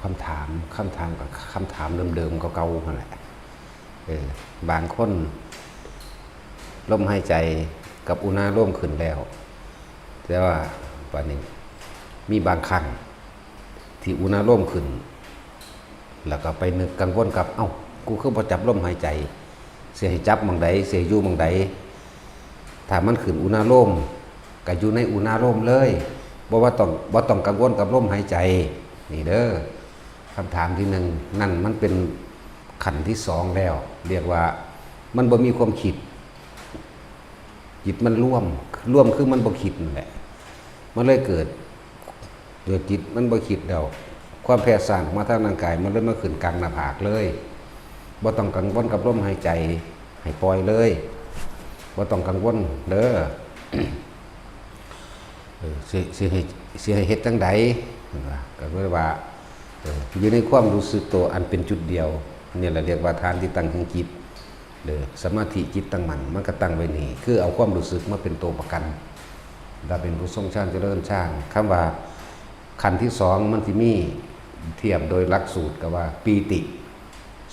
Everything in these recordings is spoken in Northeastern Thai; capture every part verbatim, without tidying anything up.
คำถามคำถามกับคำถามเดิมๆเก่าๆนั่นแหละ เออบางคนลมหายใจกับอุณาโลมขึ้นแล้ว แต่ว่าวันนี้มีบางครั้งที่อุณาโลมขึ้น แล้วก็ไปนึกกังวลกับ เอ้า กูคือบ่จับลมหายใจ สิให้จับหม่องใด สิให้อยู่หม่องใด ถ้ามันขึ้นอุณาโลม ก็อยู่ในอุณาโลมเลย บ่ว่าต้อง บ่ต้องกังวลกับลมหายใจ นี่เด้อ คำถามที่หนึ่ง นั่นมันเป็นขั้นที่สองแล้ว เรียกว่ามันบ่มีความคิด จิตมันรวม รวมคือมันบ่คิดนั่นแหละ มันเลยเกิด เกิดจิตมันบ่คิดแล้ว ความแพ้ซ่านออกมาทางร่างกาย มันเลยมาขึ้นกลางหน้าผากเลย บ่ต้องกังวลกับลมหายใจ ให้ปล่อยเลย บ่ต้องกังวลเด้อ เออ สิ สิให้ สิให้เฮ็ดจั่งใด เพิ่นว่า ก็เลยว่า เออ อยู่ในความรู้สึกตัวอันเป็นจุดเดียว นี่แหละเรียกว่าฐานที่ตั้งแห่งจิต เด้อ สมาธิจิตตั้งมั่น มันก็ตั้งไว้นี่ คือเอาความรู้สึกมาเป็นตัวประกัน ถ้าเป็นผู้ทรงฌานเจริญฌาน คำว่าขั้นที่สองมันสิมี เทียบโดยหลักสูตรก็ว่า ปีติ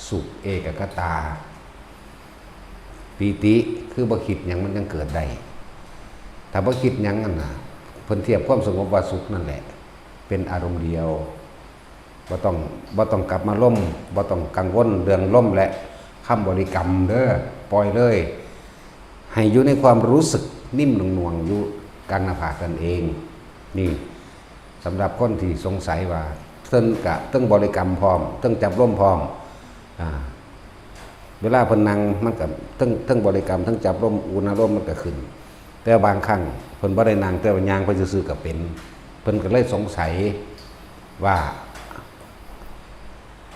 สุข เอกคตา ปีติคือบ่คิดหยังมันยังเกิดได้ ถ้าบ่คิดหยังนั่นน่ะ เพิ่นเทียบความสงบว่าสุขนั่นแหละ เป็นอารมณ์เดียว บ่ต้อง บ่ต้องกลับมาลม บ่ต้องกังวลเรื่องลมและคำบริกรรมเด้อ ปล่อยเลย ให้อยู่ในความรู้สึกนิ่มหน่วงๆอยู่กลางหน้าผากนั่นเอง นี่ สำหรับคนที่สงสัยว่าเทิงกะเทิงบริกรรมพร้อม เทิงจับลมพร้อม อ่า เวลาเพิ่นนั่งมันก็เทิง เทิงบริกรรม เทิงจับลม อุณาโลมมันก็ขึ้น แต่บางครั้งเพิ่นบ่ได้นั่ง แต่ว่าย่างไปซื่อๆก็เป็น เพิ่นก็เลยสงสัยว่า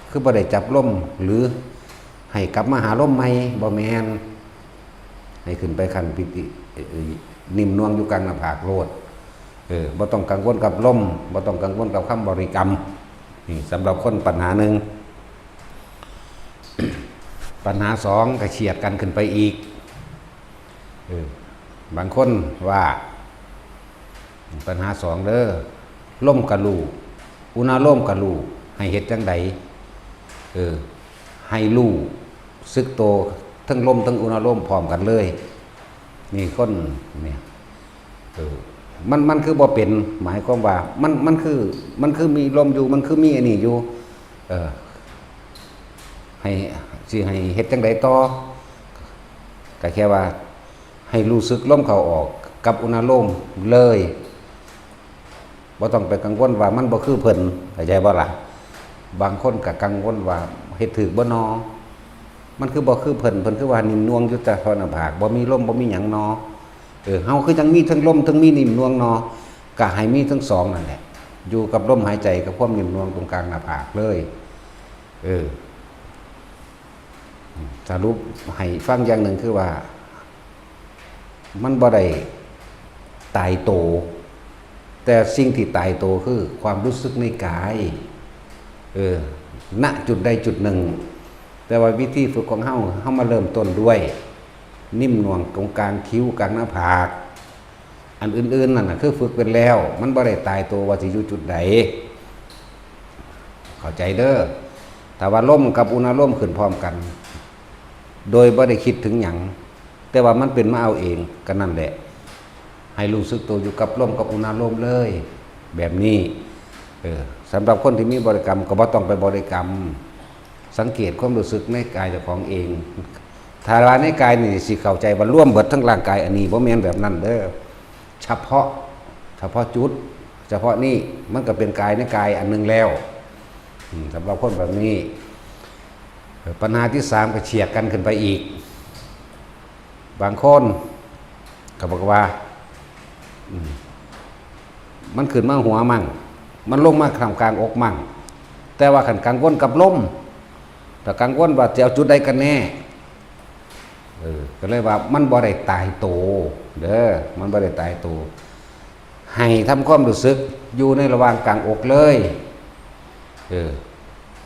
คือบ่ได้จับลม หรือให้กลับมาหาลมใหม่ บ่แม่น ให้ขึ้นไปขั้นปีติ เอ่อ นิ่มนวลอยู่กลางหน้าผากโลด เออ บ่ต้องกังวลกับลม บ่ต้องกังวลกับคำบริกรรม นี่สำหรับคนปัญหาหนึ่ง ปัญหาสองก็เฉียดกันขึ้นไปอีก เออ บางคนว่า ปัญหาสองเด้อ ลมกะฮู้ อุณาโลมกะฮู้ ให้เฮ็ดจั่งใด เออ ให้ฮู้สึกโต ทั้งลมทั้งอุณาโลมพร้อมกันเลย นี่คนเนี่ย เออ มัน มันคือบ่เป็น หมายความว่า มัน มันคือ มันคือมีลมอยู่ มันคือมีอันนี้อยู่ เออ ให้ สิให้เฮ็ดจั่งใดต่อ ก็แค่ว่า ให้รู้สึกลมเข้าออกกับอุณาโลมเลย บ่ต้องไปกังวลว่ามันบ่คือเพิ่น เข้าใจบ่ล่ะ บางคนก็กังวลว่าเฮ็ดถูกบ่นอ มันคือบ่คือเพิ่น เพิ่นคือว่านิ่มนวลอยู่แต่เท่าหน้าผาก บ่มีลม บ่มีหยังนอ เออ เฮาคือจั่งมีทั้งลม ทั้งมีนิ่มนวลนอ ก็ให้มีทั้งสองนั่นแหละ อยู่กับลมหายใจกับความนิ่มนวลตรงกลางหน้าผากเลย เออ สรุปให้ฟังอย่างหนึ่งคือว่า มันบ่ได้ตายโต แต่สิ่งที่ตายโตคือความรู้สึกในกาย เออ ณ จุดใดจุดหนึ่ง แต่ว่าวิธีฝึกของเฮา เฮามาเริ่มต้นด้วย นิ่มนวลตรงกลางคิ้วกลางหน้าผาก อันอื่นๆนั่นน่ะคือฝึกเป็นแล้ว มันบ่ได้ตายโตว่าสิอยู่จุดใด เข้าใจเด้อ ถ้าว่าลมกับอุณาโลมขึ้นพร้อมกัน โดยบ่ได้คิดถึงหยัง แต่ว่ามันเป็นมาเอาเอง ก็นั่นแหละ ให้รู้สึกตัวอยู่กับลมกับอุณาโลมเลย แบบนี้ เออ สำหรับคนที่มีบริกรรมก็บ่ต้องไปบริกรรม สังเกตความรู้สึกในกายเจ้าของเอง ถ้าว่าในกายนี่สิเข้าใจว่ารวมเบิดทั้งร่างกาย อันนี้บ่แม่นแบบนั้นเด้อ เฉพาะ เฉพาะจุด เฉพาะนี่มันก็เป็นกายในกายอันหนึ่งแล้ว อืม สำหรับคนแบบนี้ เอ่อ ปัญหาที่สามก็เฉียดกันขึ้นไปอีก บางคนก็บอกว่า อืม มันขึ้นมาหัวมั่ง มันลงมาท่ามกลางอกมั่ง แต่ว่าคันกังวลกับลม ถ้ากังวลว่าจะเอาจุดใดกันแน่ เออ ก็เลยว่ามันบ่ได้ตายโต เด้อ มันบ่ได้ตายโต ให้ทำความรู้สึกอยู่ในระหว่างกลางอกเลย เออ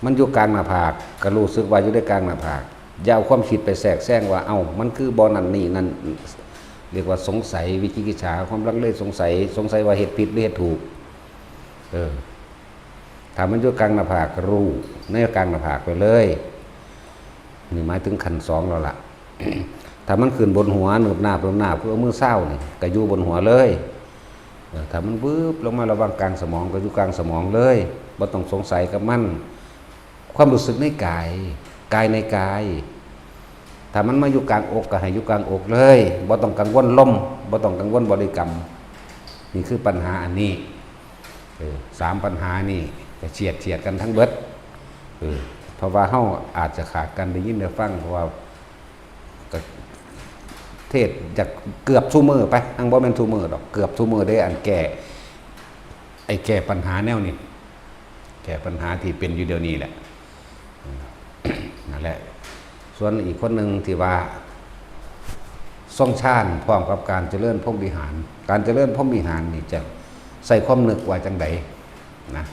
มันอยู่กลางหน้าผาก ก็รู้สึกว่าอยู่ในกลางหน้าผาก อย่าเอาความคิดไปแทรกแซงว่า เอ้า มันคือบ่นั่นนี่นั่น เรียกว่าสงสัย วิจิกิจฉา ความลังเลสงสัย สงสัยว่าเฮ็ดผิดหรือเฮ็ดถูก เออ ถ้ามันอยู่กลางหน้าผาก ก็รูปในกลางหน้าผากไปเลย นี่หมายถึงขั้นสองแล้วล่ะ ถ้ามันขึ้นบนหัว หนุบหนาบหนุบหนาบ คือเอามือซาวนี่ ก็อยู่บนหัวเลย เออ ถ้ามันวืบลงมาระหว่างกลางสมอง ก็อยู่กลางสมองเลย บ่ต้องสงสัยกับมัน ความรู้สึกในกาย กายในกาย ถ้ามันมาอยู่กลางอก ก็ให้อยู่กลางอกเลย บ่ต้องกังวลลม บ่ต้องกังวลบริกรรม นี่คือปัญหาอันนี้ เออ สามปัญหานี่ก็เฉียดเฉียดกันทั้งเบิด เออ เพราะว่าเฮาอาจจะขาดการได้ยินได้ฟัง เพราะว่าก็เทศน์จากเกือบซุมื้อไป ทั้งบ่แม่นซุมื้อดอก เกือบซุมื้อเด้ อันแก้ ไอ้แก้ปัญหาแนวนี้ แก้ปัญหาที่เป็นอยู่เดี๋ยวนี้แหละ นั่นแหละ ส่วนอีกคนหนึ่งที่ว่า ทรงฌานพร้อมกับการเจริญพรหมวิหาร การเจริญพรหมวิหารนี่จะใส่ความนึกว่าจังใดนะ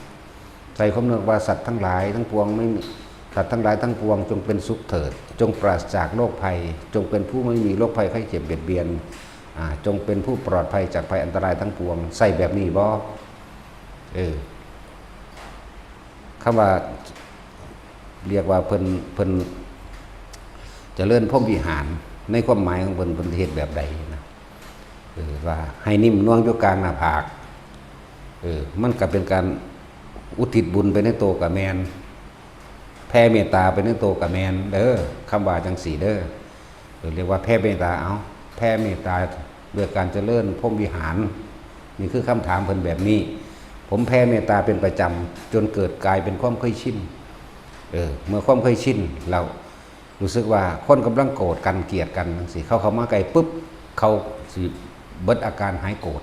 ใส่ความนึกว่าสัตว์ทั้งหลายทั้งปวงไม่มี สัตว์ทั้งหลายทั้งปวงจงเป็นสุขเถิด จงปราศจากโรคภัย จงเป็นผู้ไม่มีโรคภัยไข้เจ็บเบียดเบียน อ่า จงเป็นผู้ปลอดภัยจากภัยอันตรายทั้งปวง ใส่แบบนี้บ่ เออ คำว่า เรียกว่าเพิ่น เพิ่นเจริญพรหมวิหาร ในความหมายของเพิ่น เพิ่นเฮ็ดแบบใดนะ เออ ว่าให้นิ่มนวลอยู่กลางหน้าผาก เออ มันก็เป็นการอุทิศบุญไปในตัวก็แม่น แผ่เมตตาไปในตัวก็แม่นเด้อ คำว่าจังซี่เด้อ เออ เรียกว่าแผ่เมตตา เอา แผ่เมตตาด้วยการเจริญพรหมวิหาร นี่คือคำถามเพิ่นแบบนี้ ผมแผ่เมตตาเป็นประจำ จนเกิดกลายเป็นความเคยชิน เออ เมื่อความเคยชิน เรารู้สึกว่าคนกำลังโกรธกัน เกลียดกันจังซี่ เขาเข้ามาใกล้ปุ๊บ เขาสิเบิดอาการหายโกรธ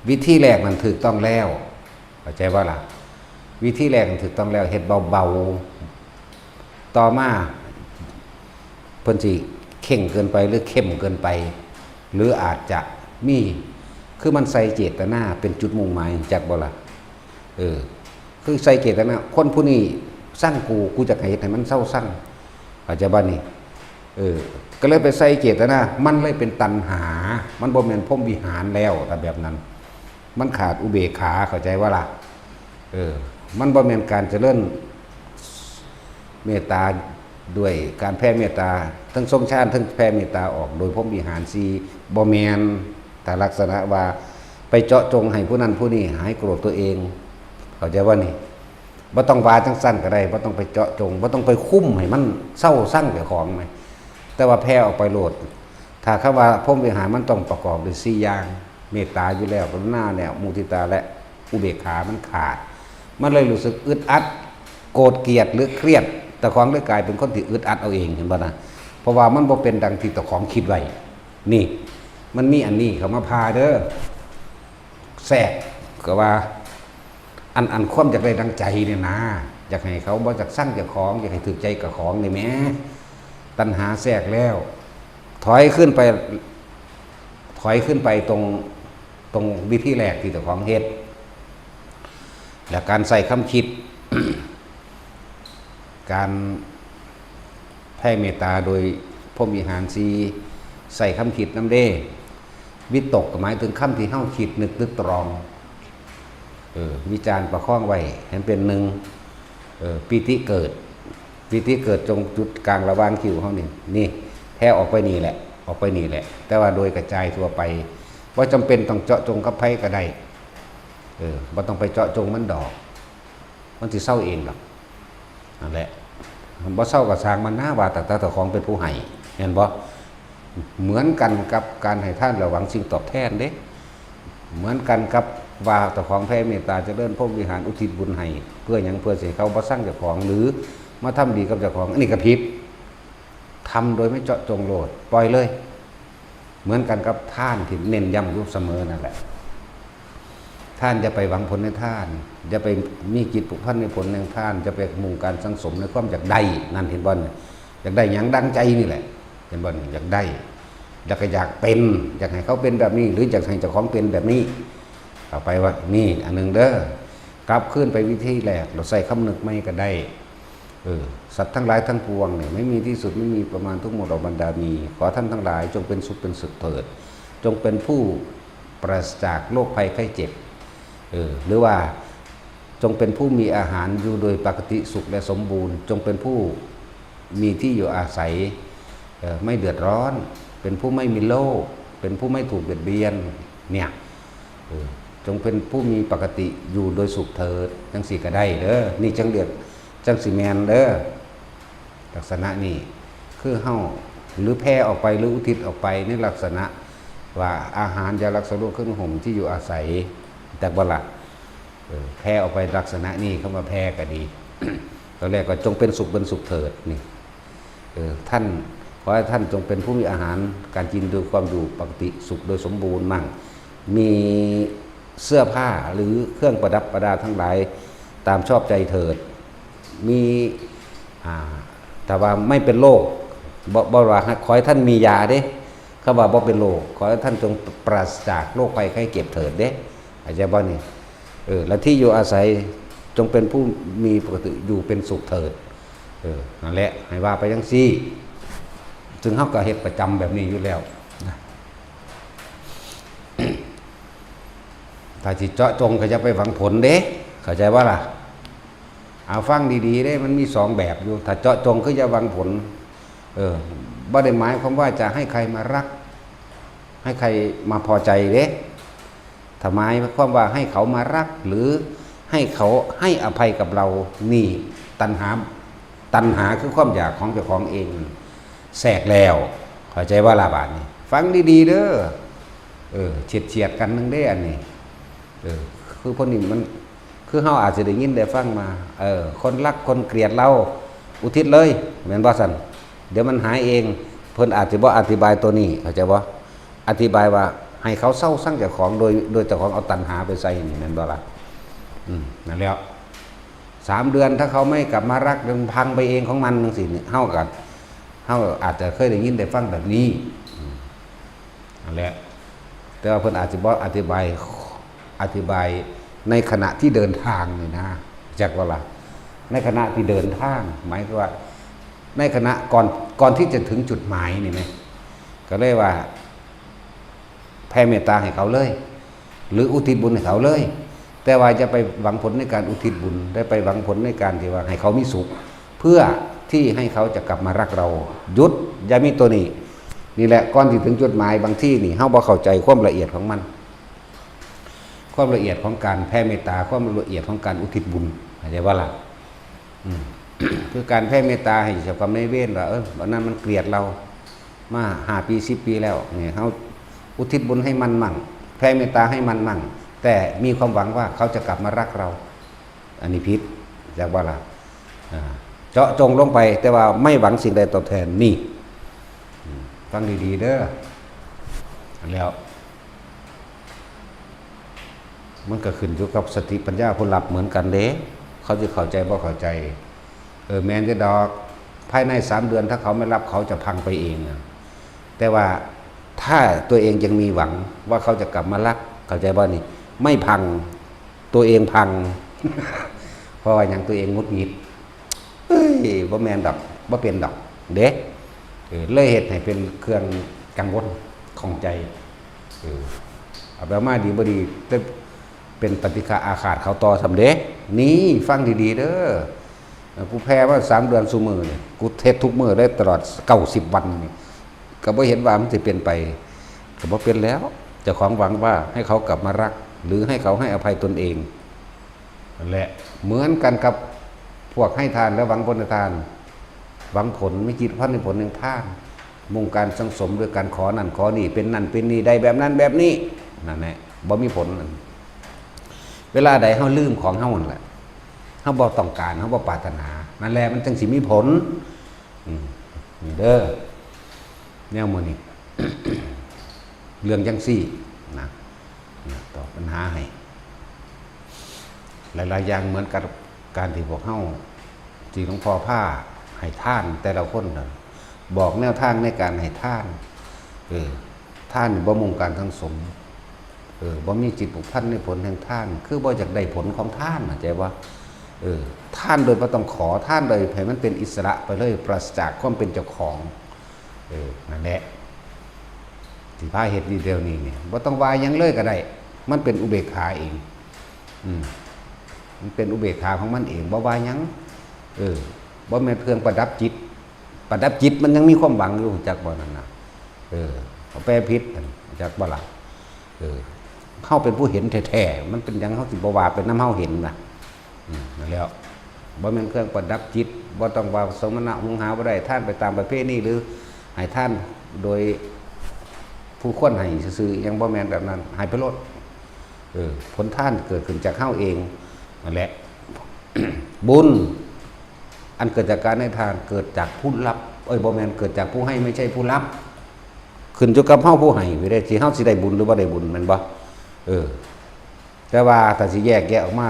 วิธีแรกนั้นถูกต้องแล้ว เข้าใจบ่ล่ะ วิธีแรกนั้นถูกต้องแล้ว เฮ็ดเบาๆ ต่อมา เพิ่นสิเคร่งเกินไปหรือเข้มเกินไป หรืออาจจะมี คือมันใส่เจตนาเป็นจุดมุ่งหมาย จักบ่ล่ะ เออ คือใส่เจตนา คนผู้นี้ซังกู กูจะให้เฮ็ดให้มันเซาซัง เข้าใจบ่นี่ เออ ก็เลยไปใส่เจตนา มันเลยเป็นตัณหา มันบ่แม่นพรหมวิหารแล้ว ถ้าแบบนั้น มันขาดอุเบกขา เข้าใจบ่ล่ะ เออ มันบ่แม่นการเจริญเมตตาด้วยการแผ่เมตตา ทั้งทรงฌาน ทั้งแผ่เมตตาออกโดยพรหมวิหารสี่ บ่แม่น ถ้าลักษณะว่าไปเจาะจงให้ผู้นั้นผู้นี้หายโกรธตัวเอง เข้าใจบ่นี่ บ่ต้องว่าจังซั่นก็ได้ บ่ต้องไปเจาะจง บ่ต้องไปคุมให้มันเซาซังเจ้าของแหม แต่ว่าแผ่ออกไปโลด ถ้าคำว่าพรหมวิหารมันต้องประกอบด้วยสี่อย่าง เมตตาอยู่แล้ว กรุณาแล้ว มุทิตา และอุเบกขามันขาด มันเลยรู้สึกอึดอัด โกรธเกลียดหรือเครียด เจ้าของเลยกลายเป็นคนที่อึดอัดเอาเอง เห็นบ่นะ เพราะว่ามันบ่เป็นดังที่เจ้าของคิดไว้ นี่ มันมีอันนี้เข้ามาพาเด้อ แทรก ก็ว่า อัน อันความอยากได้ดังใจเนี่ยนะ อยากให้เขาบ่อยากซังเจ้าของ อยากให้ถูกใจเจ้าของนี่แหม ตัณหาแทรกแล้ว ถอยขึ้นไป ถอยขึ้นไปตรง ตรงวิธีแรกที่เจ้าของเฮ็ด และการใส่ความคิด การแผ่เมตตาโดยพรหมวิหารสี่ ใส่ความคิดนำเด้ วิตกก็หมายถึงคำที่เฮาคิดนึกตรึกตรอง เออ วิจารณ์ประคองไว้ให้มันเป็นหนึ่ง เออ ปีติเกิด ปีติเกิดตรงจุดกลางระหว่างคิ้วเฮานี่ นี่ แผ่ออกไปนี่แหละ ออกไปนี่แหละ แต่ว่าโดยกระจายทั่วไป บ่จำเป็นต้องเจาะจงกับไผก็ได้ เออ บ่ต้องไปเจาะจงมันดอก มันสิเซาเองดอก นั่นแหละ มันบ่เซาก็ซ่างมันนะ ว่าแต่ แต่เจ้าของเป็นผู้ให้ แม่นบ่ เหมือนกันกับการให้ทานระหวังสิ่งตอบแทนเด้ เหมือนกันกับว่าเจ้าของแผ่เมตตาเจริญพรหมวิหารอุทิศบุญให้ เพื่อหยัง เพื่อสิให้เขาบ่ซังเจ้าของ หรือมาทำดีกับเจ้าของ อันนี้ก็ผิด ทำโดยไม่เจาะจงโลด ปล่อยเลย เหมือนกันกับทานที่เน้นย้ำอยู่เสมอนั่นแหละ ทานอย่าไปหวังผลในทาน อย่าไปมีจิตผูกพันในผลแห่งทาน อย่าไปมุ่งการสั่งสมในความอยากได้ นั่นเห็นบ่เนี่ย อยากได้หยังดังใจนี่แหละ เห็นบ่เนี่ย อยากได้ แล้วก็อยากเป็น อยากให้เขาเป็นแบบนี้ หรืออยากให้เจ้าของเป็นแบบนี้ เอาไปว่า นี่อันหนึ่งเด้อ กลับคืนไปวิธีแรก เราใส่คำนึกใหม่ก็ได้ เออ สัตว์ทั้งหลายทั้งปวงเนี่ยไม่มีที่สุด ไม่มีประมาณ ทุกหมดเหล่าบรรดามี ขอท่านทั้งหลายจงเป็นสุขเป็นสุขเถิด จงเป็นผู้ปราศจากโรคภัยไข้เจ็บ เออ หรือว่า จงเป็นผู้มีอาหารอยู่โดยปกติสุขและสมบูรณ์ จงเป็นผู้มีที่อยู่อาศัย เอ่อ ไม่เดือดร้อน เป็นผู้ไม่มีโรค เป็นผู้ไม่ถูกเบียดเบียน เนี่ย เออ จงเป็นผู้มีปกติอยู่โดยสุขเถิด จังสิก็ได้เด้อ นี่จังเรียก จังสิแม่นเด้อ ลักษณะนี้ คือเฮา หรือแผ่ออกไป หรืออุทิศออกไปในลักษณะว่า อาหาร ยารักษาโรค เครื่องนุ่งห่ม ที่อยู่อาศัย จักบ่ล่ะ เออ แผ่ออกไปลักษณะนี้ คำว่าแผ่ก็ดี ตอนแรกก็ จงเป็นสุขเป็นสุขเถิด นี่ เออ ท่าน ขอให้ท่านจงเป็นผู้มีอาหารการกินโดยความอยู่ปกติสุขโดยสมบูรณ์มั่ง มีเสื้อผ้าหรือเครื่องประดับประดาทั้งหลายตามชอบใจเถิด มี อ่า แต่ว่าไม่เป็นโรค บ่ บ่ว่าให้ ขอให้ท่านมียาเด้ คำว่าบ่เป็นโรค ขอให้ท่านจงปราศจากโรคภัยไข้เจ็บเถิดเด้ เข้าใจบ่นี่ เออ และที่อยู่อาศัยจงเป็นผู้มีปกติอยู่เป็นสุขเถิด เออ นั่นแหละ ให้ว่าไปจังซี่ ซึ่งเฮาก็เฮ็ดประจำแบบนี้อยู่แล้วนะ ถ้าสิเจาะจงก็อย่าไปหวังผลเด้ เข้าใจบ่ล่ะ เอาฟังดีๆเด้ มันมีสองแบบอยู่ ถ้าเจาะจงคืออย่าหวังผล เออ บ่ได้หมายความว่าจะให้ใครมารัก ให้ใครมาพอใจเด้ ถ้าหมายความว่าให้เขามารัก หรือให้เขาให้อภัยกับเรา นี่ตัณหา ตัณหาคือความอยากของเจ้าของเอง แทรกแล้ว เข้าใจบ่ล่ะบาดนี้ ฟังดีๆเด้อ เออ เฉียดๆกันหนึ่งเด้อันนี้ เออ คือพวกนี้มัน คือเฮาอาจจะได้ยินได้ฟังมา เออ คนรักคนเกลียดเรา อุทิศเลย แม่นบ่ซั่น เดี๋ยวมันหายเอง เพิ่นอาจจะบ่อธิบายตัวนี้ เข้าใจบ่ อธิบายว่าให้เขาเซาซังเจ้าของ โดย โดยเจ้าของเอาตัณหาไปใส่นี่ แม่นบ่ล่ะ อืม นั่นแหละ สามเดือนถ้าเขาไม่กลับมารัก เดี๋ยวมันพังไปเองของมันจังซี่นี่ เฮาก็ เฮาอาจจะเคยได้ยินได้ฟังแบบนี้ อืม นั่นแหละ แต่ว่าเพิ่นอาจสิบ่อธิบาย อธิบายในขณะที่เดินทางนี่นะ จักบ่ล่ะ ในขณะที่เดินทาง หมายความว่า ในขณะก่อน ก่อนที่จะถึงจุดหมายนี่แหม ก็เลยว่า แผ่เมตตาให้เขาเลย หรืออุทิศบุญให้เขาเลย แต่ว่าอย่าไปหวังผลในการอุทิศบุญ ได้ไปหวังผลในการที่ว่าให้เขามีสุข เพื่อที่ให้เขาจะกลับมารักเรา หยุด อย่ามีตัวนี้ นี่แหละ ก่อนที่ถึงจุดหมาย บางทีนี่ เฮาบ่เข้าใจความละเอียดของมัน ความละเอียดของการแผ่เมตตา ความละเอียดของการอุทิศบุญ เข้าใจบ่ล่ะ อืม คือการแผ่เมตตาให้เจ้ากรรมนายเวรว่า เออ วันนั้นมันเกลียดเรา มาห้าปี สิบปีแล้ว นี่ เฮาอุทิศบุญให้มันมั่ง แผ่เมตตาให้มันมั่ง แต่มีความหวังว่าเขาจะกลับมารักเรา อันนี้ผิด จักบ่ล่ะ อ่า เจาะจงลงไป แต่ว่าไม่หวังสิ่งใดตอบแทน นี่ อืม ฟังดีๆเด้อ แล้ว มันก็ขึ้นอยู่กับสติปัญญาผู้รับเหมือนกันเด้ เขาสิเข้าใจบ่เข้าใจ เออ แม่นอยู่ดอก ภายในสามเดือนถ้าเขาไม่รับ เขาจะพังไปเองนะ แต่ว่าถ้าตัวเองยังมีหวังว่าเขาจะกลับมารัก เข้าใจบ่นี่ ไม่พัง ตัวเองพัง เพราะว่าหยัง ตัวเองหงุดหงิด เอ้ย บ่แม่นดอก บ่เป็นดอก เด้ เออ เลยเฮ็ดให้เป็นเครื่องกังวลข้องใจ เออ เอาไปเอามาดีบ่ดี แต่เป็นปฏิฆะอาฆาตเขาต่อซ้ำเด้ นี่ ฟังดีๆเด้อ เออ กูแผ่มาสามเดือนซุมื้อนี่ กูเฮ็ดทุกมื้อเลย ตลอดเก้าสิบวันนี่ ก็บ่เห็นว่ามันสิเป็นไป ก็บ่เป็นแล้ว เจ้าของหวังว่าให้เขากลับมารัก หรือให้เขาให้อภัยตนเอง นั่นแหละ เหมือนกันกับพวกให้ทานและหวังผลให้ทาน หวังผล มีจิตพันในผลแห่งทาน มุ่งการสั่งสมด้วยการขอนั่นขอนี่ เป็นนั่นเป็นนี่ ได้แบบนั้นแบบนี้ นั่นแหละ บ่มีผล เวลาใดเฮาลืมของเฮานั่นแหละ เฮาบ่ต้องการ เฮาบ่ปรารถนา นั่นแหละ มันจังสิมีผล อืม นี่เด้อ แนวมื้อนี้ เรื่องจังซี่นะ นะ ตอบปัญหาให้ หลายๆอย่างเหมือนกับการที่พวกเฮา ที่หลวงพ่อพาให้ทานแต่ละคนน่ะ บอกแนวทางในการให้ทาน เออ ทานนี่บ่มุ่งการสั่งสม เออ บ่มีจิตผูกพันในผลแห่งทาน คือบ่อยากได้ผลของทาน เข้าใจบ่ เออ ทานโดยบ่ต้องขอ ทานโดยให้มันเป็นอิสระไปเลย ปราศจากความเป็นเจ้าของ เออ นั่นแหละ สิพาเฮ็ดอยู่เดี๋ยวนี้นี่ บ่ต้องว่าหยังเลยก็ได้ มันเป็นอุเบกขาเอง อืม มันเป็นอุเบกขาของมันเอง บ่ว่าหยัง เออ บ่แม่นเครื่องประดับจิต ประดับจิตมันยังมีความหวังอยู่ จักบ่นั่นน่ะ เออ เขาแปลผิดนั่น จักบ่ล่ะ เออ เฮาเป็นผู้เห็นแท้ๆ มันเป็นหยังเฮาสิบ่ว่าเป็นนำเฮาเห็นน่ะ อืม นั่นแหล้ว บ่แม่นเครื่องประดับจิต บ่ต้องว่าสมณะหุงหาบ่ได้ ทานไปตามประเพณี หรือให้ทานโดยผู้ควรให้ซื่อๆ ยังบ่แม่นแบบนั้น ให้ไปโลด เออ ผลทานเกิดขึ้นจากเฮาเองนั่นแหละ บุญอันเกิดจากการให้ทานเกิดจากผู้รับ เอ้ย บ่แม่นเกิดจากผู้ให้ ไม่ใช่ผู้รับ ขึ้นอยู่กับเฮาผู้ให้ไปได้ สิเฮาสิได้บุญหรือบ่ได้บุญ แม่นบ่ เออ แต่ว่าถ้าสิแยกแยะออกมา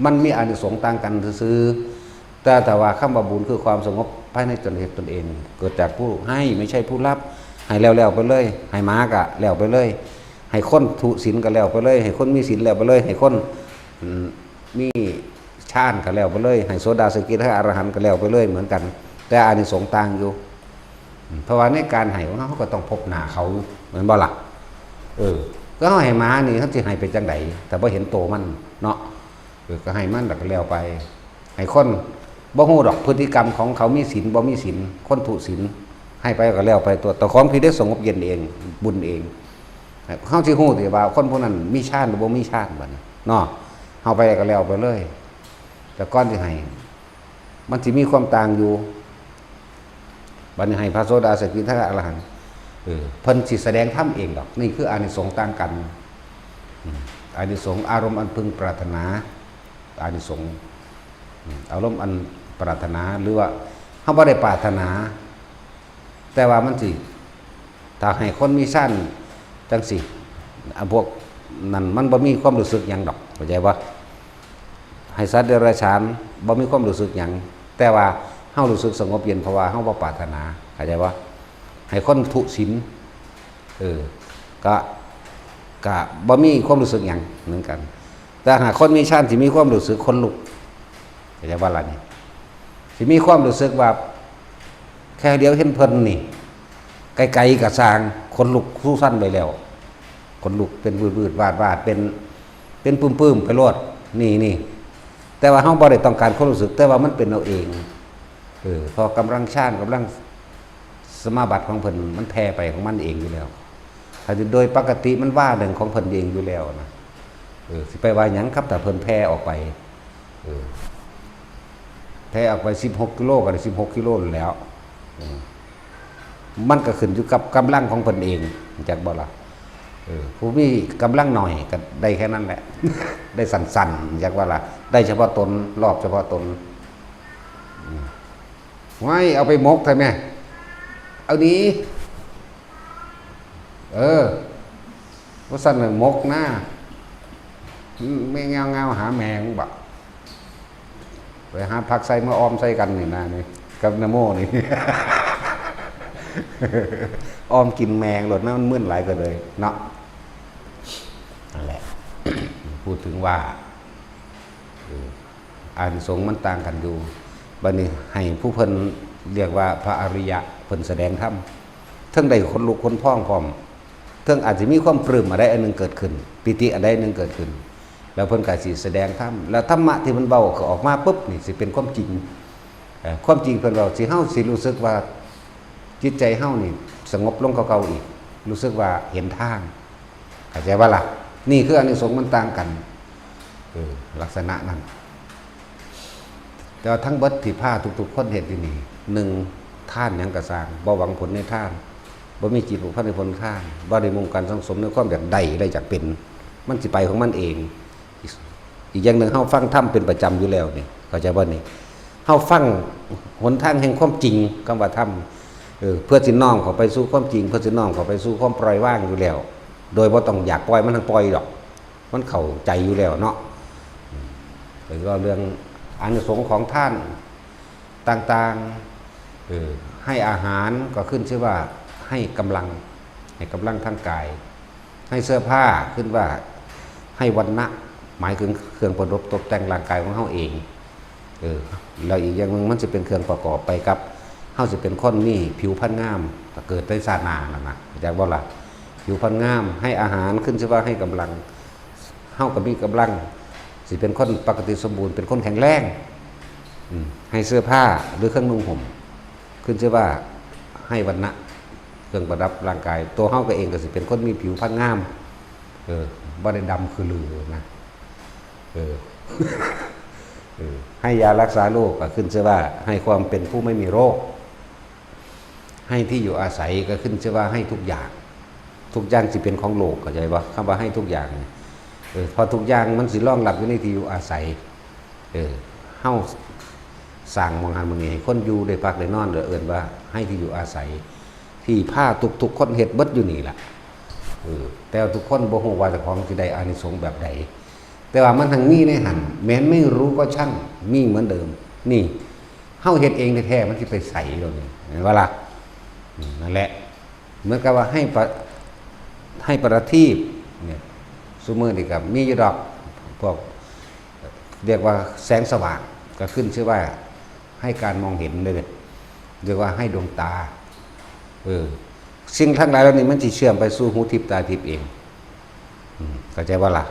มันมีอานิสงส์ต่างกันซื่อๆ แต่ถ้าว่าคำว่าบุญคือความสงบภายในตนเหตุตนเอง เกิดจากผู้ให้ ไม่ใช่ผู้รับ ให้แล้วแล้วไปเลย ให้หมากะแล้วไปเลย ให้คนทุศีลก็แล้วไปเลย ให้คนมีศีลแล้วไปเลย ให้คน อืม มีฌานก็แล้วไปเลย ให้โสดาสกิทาคาอรหันต์ก็แล้วไปเลย เหมือนกัน แต่อานิสงส์ต่างอยู่ อืม เพราะว่าในการให้ของเฮา เฮาก็ต้องพบหน้าเขา แม่นบ่ล่ะ เออ ก็เฮาให้หมานี่ เฮาสิให้ไปจั่งใด ถ้าบ่เห็นโตมันเนาะ เออ ก็ให้มันแล้วก็แล้วไป ให้คนบ่ฮู้ดอกพฤติกรรมของเขามีศีลบ่มีศีล คนทุศีล ให้ไปก็แล้วไปตัว แต่ของที่ได้สงบเย็นเอง บุญเอง เฮาสิฮู้ติว่าคนผู้นั้นมีฌานหรือบ่มีฌานบัดนี้เนาะ เฮาไปก็แล้วไปเลย แต่ก่อนสิให้ มันสิมีความต่างอยู่ บัดนี้ให้พระโสดาสกิทาคาอรหันต์ เออ เพิ่นสิแสดงธรรมเองดอก นี่คืออานิสงส์ต่างกัน อืม อานิสงส์อารมณ์อันพึงปรารถนา อานิสงส์ อืม อารมณ์อันปรารถนา หรือว่าเฮาบ่ได้ปรารถนา แต่ว่ามันสิ ถ้าให้คนมีฌานจั่งซี้ อ่ะ พวกนั้นมันบ่มีความรู้สึกหยังดอก เข้าใจบ่ ให้สัตว์เดรัจฉานบ่มีความรู้สึกหยัง แต่ว่าเฮารู้สึกสงบเย็น เพราะว่าเฮาบ่ปรารถนา เข้าใจบ่ ให้คนทุศีล เออ ก็ ก็บ่มีความรู้สึกหยังเหมือนกัน แต่หากคนมีฌานสิมีความรู้สึกขนลุก เข้าใจบ่ล่ะนี่ สิมีความรู้สึกว่า แค่เดียวเห็นเพิ่นนี่ ไกลๆก็ซ่าง ขนลุกสู้สั่นไปแล้ว ขนลุกเป็นวืดๆวาดๆ เป็น เป็นปื้มๆไปโลด นี่ นี่ แต่ว่าเฮาบ่ได้ต้องการความรู้สึก แต่ว่ามันเป็นเอาเอง เออ เพราะกำลังฌาน กำลังสมาบัติของเพิ่น มันแผ่ไปของมันเองอยู่แล้ว ถ้าโดยปกติมันว่าหนึ่งของเพิ่นเองอยู่แล้วนะ เออ สิไปว่าหยังครับ ถ้าเพิ่นแผ่ออกไป เออ แผ่ออกไปสิบหกกิโลก็ได้สิบหกกิโลนั่นแหล้ว อืม มันก็ขึ้นอยู่กับกำลังของเพิ่นเอง จักบ่ล่ะ เออ ผู้มีกำลังหน่อยก็ได้แค่นั้นแหละ ได้สั้นๆ จักว่าล่ะ ได้เฉพาะตน รอบเฉพาะตน อืม ไว้เอาไปหมกเถอะแม่ เอาหนี เออ ว่าซั่นน่ะหมกหน้า แม่งเงาๆหาแมงบ่ ไปหาผักใส่มาออมใส่กันนี่นะนี่ กับนโมนี่ ออมกินแมงโลดนะ มันมึนหลายก็เลยเนาะ นั่นแหละ พูดถึงว่า เออ อานิสงส์มันต่างกันอยู่ บัดนี้ให้ผู้เพิ่นเรียกว่าพระอริยะ เพิ่นแสดงธรรม เทิงได้ขนลุกขนพองพร้อม เทิงอาจสิมีความปลื้มอันใดอันหนึ่งเกิดขึ้น ปีติอันใดอันหนึ่งเกิดขึ้น แล้วเพิ่นก็สิแสดงธรรม แล้วธรรมะที่เพิ่นเว้าก็ออกมาปุ๊บนี่สิเป็นความจริง เอ่อ ความจริงเพิ่นเว้า สิ เฮาสิรู้สึกว่าจิตใจเฮานี่สงบลงกว่าเก่าอีก รู้สึกว่าเห็นทาง เข้าใจบ่ล่ะ นี่คืออานิสงส์มันต่างกัน เออ ลักษณะนั้น แต่ว่าทั้งเบิดที่พาทุกๆคนเฮ็ดอยู่นี่ หนึ่ง ทานหยังก็ซ่าง บ่หวังผลในทาน บ่มีจิตผูกพันในผลทาน บ่ได้มุ่งการสั่งสมในความอยากได้และอยากเป็น มันสิไปของมันเอง อีก อีกอย่างหนึ่ง เฮาฟังธรรมเป็นประจำอยู่แล้วนี่ เข้าใจบ่นี่ เฮาฟังหนทางแห่งความจริง คำว่าธรรม เออ เพื่อสิน้อมเข้าไปสู่ความจริง เพื่อสิน้อมเข้าไปสู่ความปล่อยวางอยู่แล้ว โดยบ่ต้องอยากปล่อย มันทั้งปล่อยดอก มันเข้าใจอยู่แล้วเนาะ อืม แล้วก็เรื่องอานิสงส์ของทานต่างๆ เออ ให้อาหารก็ขึ้นชื่อว่าให้กำลัง ให้กำลังทางกาย ให้เสื้อผ้าขึ้นว่าให้วรรณะ หมายถึงเครื่องประดับตกแต่งร่างกายของเฮาเอง เออ แล้วอีกอย่างหนึ่งมันสิเป็นเครื่องประกอบไปกับ เฮาสิเป็นคนมีผิวพรรณงาม ก็เกิดในชาติหน้านั่นน่ะ เข้าใจบ่ล่ะ ผิวพรรณงาม ให้อาหารขึ้นชื่อว่าให้กำลัง เฮาก็มีกำลัง สิเป็นคนปกติสมบูรณ์ เป็นคนแข็งแรง อืม ให้เสื้อผ้าหรือเครื่องนุ่งห่ม ขึ้นชื่อว่าให้วรรณะ เครื่องประดับร่างกาย ตัวเฮาก็เองก็สิเป็นคนมีผิวพรรณงาม เออ บ่ได้ดำคือลือนะ เออ เออ ให้ยารักษาโรคก็ขึ้นชื่อว่าให้ความเป็นผู้ไม่มีโรค ให้ที่อยู่อาศัยก็ขึ้นชื่อว่าให้ทุกอย่าง ทุกอย่างสิเป็นของโลก เข้าใจบ่ คำว่าให้ทุกอย่างเนี่ย เออ เพราะทุกอย่างมันสิรองรับอยู่ในที่อยู่อาศัย เออ เฮาสร้างหม่องหั้นหม่องนี้ให้คนอยู่ได้พักได้นอน เด้อ เอิ้นว่าให้ที่อยู่อาศัย ที่พาทุกๆคนเฮ็ดเบิดอยู่นี่ล่ะ เออ แต่ว่าทุกคนบ่ฮู้ว่าเจ้าของสิได้อานิสงส์แบบใด แต่ว่ามันทั้งมีในหั้น แม้นไม่รู้ก็ช่าง มีเหมือนเดิม นี่ เฮาเฮ็ดเองแท้ๆ มันสิไปไสเดี๋ยวนี้ แม่นบ่ล่ะ อืม นั่นแหละ เหมือนกับว่าให้ประ ให้ประทีปเนี่ย ซุมื้อนี่ก็มีอยู่ดอก พวกเรียกว่าแสงสว่าง ก็ขึ้นชื่อว่าให้การมองเห็นเลย เรียกว่าให้ดวงตา เออ สิ่งทั้งหลายเหล่านี้มันสิเชื่อมไปสู่หูทิพย์ตาทิพย์เอง อืม เข้าใจบ่ล่ะ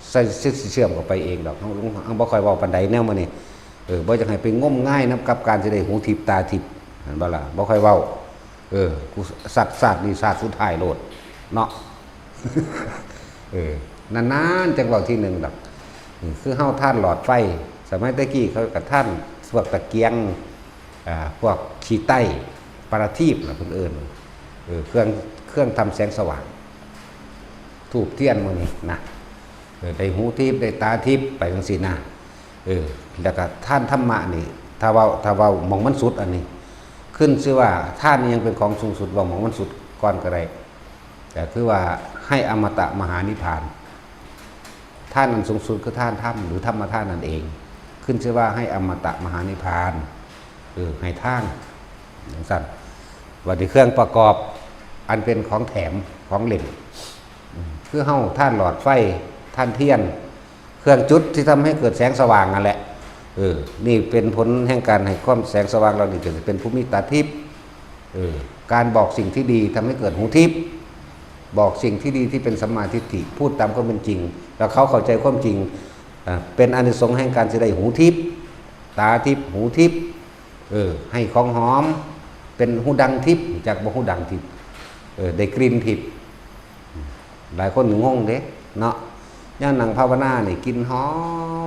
ใส่ สิเชื่อมเข้าไปเองดอก เฮา เฮาบ่ค่อยเว้าปานใดแนวมื้อนี้ เออ บ่อยากให้ไปงมงายนำกับการสิได้หูทิพย์ตาทิพย์ แม่นบ่ล่ะ บ่ค่อยเว้า เออ กูสักชาตินี้ชาติสุดท้ายโลด เนาะ เออ นานๆ จังเว้าทีหนึ่งดอก อืม คือเฮาทานหลอดไฟ สมัยแต่กี้เขาก็ทานพวกตะเกียง อ่า พวกขี้ไต้ ประทีปล่ะเพิ่นเอิ้น เออ เครื่อง เครื่องทำแสงสว่าง ธูปเทียนหมู่นี้นะ เออ ได้หูทิพย์ ได้ตาทิพย์ ไปจั่งซี้นะ เออ แล้วก็ทานธรรมะนี่ ถ้าเว้า ถ้าเว้าหม่องมันสุดอันนี้ ขึ้นชื่อว่าทานนี่ยังเป็นของสูงสุด เว้าหม่องมันสุดก่อนก็ได้ ก็คือว่าให้อมตะมหานิพพาน ทานอันสูงสุดคือทานธรรม หรือธรรมทานนั่นเอง ขึ้นชื่อว่าให้อมตะมหานิพพาน เออ ให้ทาน จั่งซั้น บัดนี้เครื่องประกอบอันเป็นของแถม ของเล่น อืม คือเฮาทานหลอดไฟ ทานเทียน เครื่องจุดที่ทำให้เกิดแสงสว่างนั่นแหละ เออ นี่เป็นผลแห่งการให้ความแสงสว่างเหล่านี้ ก็จะเป็นผู้มีตาทิพย์ เออ การบอกสิ่งที่ดีทำให้เกิดหูทิพย์ บอกสิ่งที่ดีที่เป็นสัมมาทิฏฐิ พูดตามความเป็นจริง แล้วเขาเข้าใจความจริง อ่า เป็นอานิสงส์แห่งการสิได้หูทิพย์ ตาทิพย์ หูทิพย์ เออ ให้ของหอม เป็นฮูดังทิพย์ จักบ่ฮูดังทิพย์ เออ ได้กลิ่นทิพย์ หลายคนงงเด้เนาะ ย่ามนั่งภาวนานี่กลิ่นหอ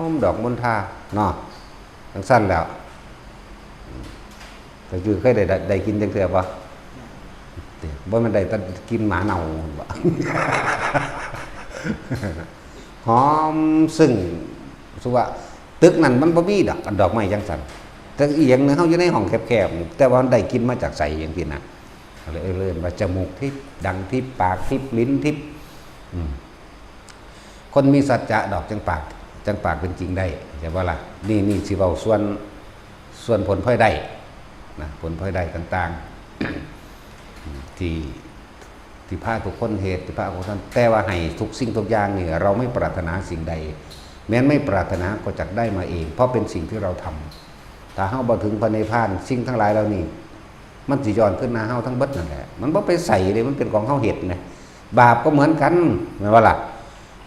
มดอกมณฑาเนาะ จั่งซั้นแหล้ว แต่คือเคยได้ ได้ ได้กลิ่นจักเทื่อบ่ บ่แม่นได้แต่กลิ่นหมาเน่าบ่ หอมซึ่ง สุว่า ตึกนั่นมันบ่มีดอก อันดอกไม้จั่งซั้น แต่อีหยังหนึ่งเฮาอยู่ในห้องแคบๆ แต่ว่ามันได้กลิ่นมาจากไสจั่งซี้นะ ก็เลยเอิ้นว่าจมูกทิพย์ ดังทิพย์ ปากทิพย์ ลิ้นทิพย์ อืม คนมีสัจจะดอกจั่งปาก จั่งปากเป็นจริงได้ เข้าใจบ่ล่ะ นี่ นี่สิเว้าส่วน ส่วนผลพลอยได้นะ ผลพลอยได้ต่างๆ ที่ ที่พาทุกคนเฮ็ด ที่พาทุกคน แต่ว่าให้ทุกสิ่งทุกอย่างนี่ เราไม่ปรารถนาสิ่งใด แม้นไม่ปรารถนาก็จักได้มาเอง เพราะเป็นสิ่งที่เราทำ ถ้าเฮาบ่ถึงพระนิพพาน สิ่งทั้งหลายเหล่านี้ มันสิย้อนคืนหาเฮาทั้งเบิดนั่นแหละ มันบ่ไปไสเด้ มันเป็นของเฮาเฮ็ดนะ บาปก็เหมือนกัน แม่นบ่ล่ะ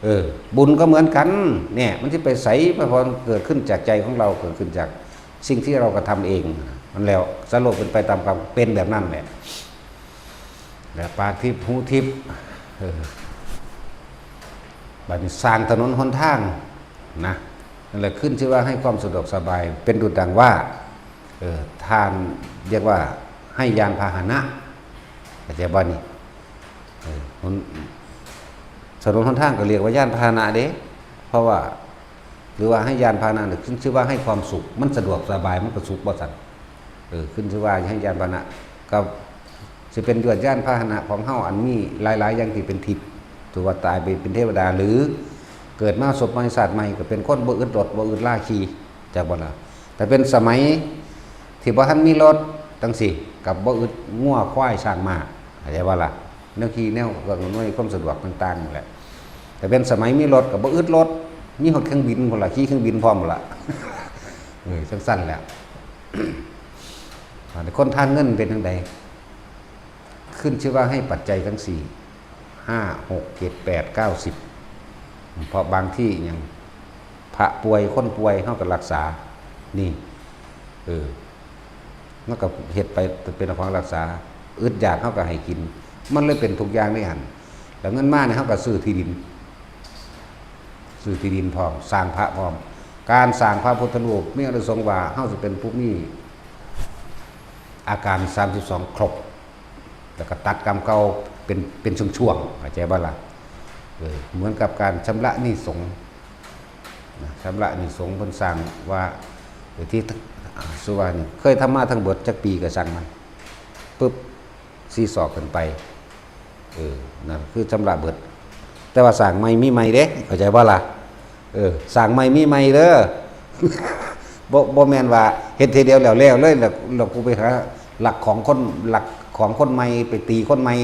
เออ บุญก็เหมือนกัน เนี่ย มันสิไปไส เพราะมันเกิดขึ้นจากใจของเรา เกิดขึ้นจากสิ่งที่เรากระทำเอง มันแล้ว สรุปเป็นไปตามความเป็นแบบนั้นแหละ และปากทิพย์ หูทิพย์ เออ บัดนี้สร้างถนนหนทางนะ นั่นแหละขึ้นชื่อว่าให้ความสะดวกสบาย เป็นดุจดังว่า เออ ทาน เรียกว่าให้ยานพาหนะ เข้าใจบ่นี่ เออ หน ถนนหนทางก็เรียกว่ายานพาหนะเด้ เพราะว่า หรือว่าให้ยานพาหนะนี่ขึ้นชื่อว่าให้ความสุข มันสะดวกสบาย มันก็สุขบ่ซั่น เออ ขึ้นชื่อว่าให้ยานพาหนะ ก็สิเป็นยวดยานพาหนะของเฮาอันมีหลายๆอย่างที่เป็นทิพย์ ถือว่าตายไปเป็นเทวดา หรือเกิดมาสบใหม่ชาติใหม่ก็เป็นคนบ่อึดรถบ่อึดลาขี่ จักบ่ล่ะ แต่เป็นสมัยที่บ่ทันมีรถจั่งซี้ กับบ่อึดงัวควายช้างม้า เข้าใจบ่ล่ะ แนวขี่แนวอำนวยความสะดวกต่างๆนั่นแหละ แต่เป็นสมัยมีรถก็บ่อึดรถ มีฮอดเครื่องบินพุ้นล่ะ ขี่เครื่องบินพร้อมพุ้นล่ะ เออ จั่งซั้นแหละ อ่า คนทานเงินเป็นจั่งใด ขึ้นชื่อว่าให้ปัจจัยทั้งสี่ ห้า หก เจ็ด แปด เก้า สิบ เพราะบางที่ยัง พระป่วยคนป่วยเฮาก็รักษา นี่ เออ มันก็เฮ็ดไปเป็นของรักษา อึดอยากเฮาก็ให้กิน มันเลยเป็นทุกอย่างในหั่น แล้วเงินมาเนี่ยเฮาก็ซื้อที่ดิน ซื้อที่ดินพร้อม สร้างพระพร้อม การสร้างพระพุทธรูปมีอานิสงส์ว่าเฮาสิเป็นผู้มีอาการสามสิบสองครบ แล้วก็ตัดกรรมเก่าเป็น เป็นช่วงๆ เข้าใจบ่ล่ะ เออ เหมือนกับการชำระหนี้สงฆ์นะ ชำระหนี้สงฆ์ เพิ่นสร้างว่า เออ ที่ อ่า สุวรรณนี่ เคยทำมาทั้งเบิดจักปีก็ช่างมัน ปึ๊บ สี่ศอกขึ้นไป เออ นั่นคือชำระเบิด แต่ว่าสร้างใหม่มีใหม่เด้ เข้าใจบ่ล่ะ เออ สร้างใหม่มีใหม่เด้อ บ่ บ่แม่นว่าเฮ็ดทีเดียวแล้วแล้วเลย แล้ว แล้วกูไปหาลักของคน ลักของคนใหม่ ไปตีคนใหม่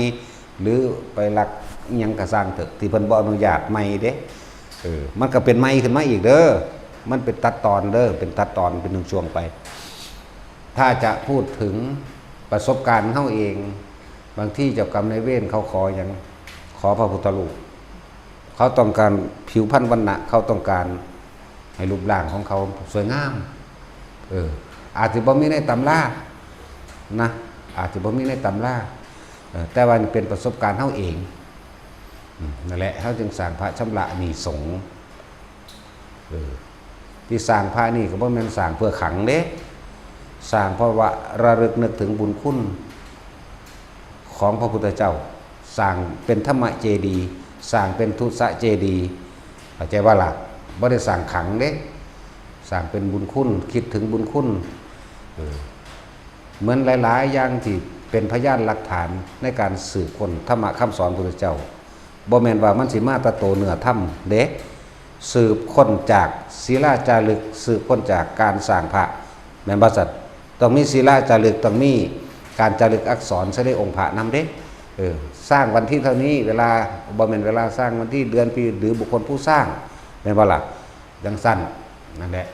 หรือไปลักอิหยังก็ซ่างเถอะ ที่เพิ่นบ่อนุญาตใหม่เด้ เออ มันก็เป็นใหม่ขึ้นมาอีกเด้อ มันเป็นตัดตอนเด้อ เป็นตัดตอน เป็นช่วงๆ ไป ถ้าจะพูดถึงประสบการณ์เฮาเอง บางทีเจ้ากรรมนายเวรเขาขอหยัง ขอพระพุทธรูป เขาต้องการผิวพรรณวรรณะ เขาต้องการให้รูปร่างของเขาสวยงาม เออ อาจสิบ่มีในตำรานะ อาจสิบ่มีในตำรา เออ แต่ว่านี่เป็นประสบการณ์เฮาเอง อืม นั่นแหละ เฮาจึงสร้างพระชำระหนี้สงฆ์ เออ ที่สร้างพระนี่ก็บ่แม่นสร้างเพื่อขังเด้ สร้างเพราะว่าระลึกนึกถึงบุญคุณของพระพุทธเจ้า สร้างเป็นธรรมเจดีย์ สร้างเป็นทุสเจดีย์ เข้าใจบ่ล่ะ บ่ได้สร้างขังเด้ สร้างเป็นบุญคุณ คิดถึงบุญคุณ เออ เหมือนหลายๆ อย่างที่เป็นพยานหลักฐานในการสืบค้นธรรมะคำสอนพุทธเจ้า บ่แม่นว่ามันสิมาแต่โตเนื้อธรรมเด้ สืบค้นจากศิลาจารึก สืบค้นจากการสร้างพระ แม่นบ่ซั่น ต้องมีศิลาจารึก ต้องมีการจารึกอักษรใส่ในองค์พระนำเด้ เออ สร้างวันที่เท่านี้ เวลา บ่แม่นเวลาสร้าง วันที่ เดือน ปี หรือบุคคลผู้สร้าง แม่นบ่ล่ะ จั่งซั่น นั่นแหละ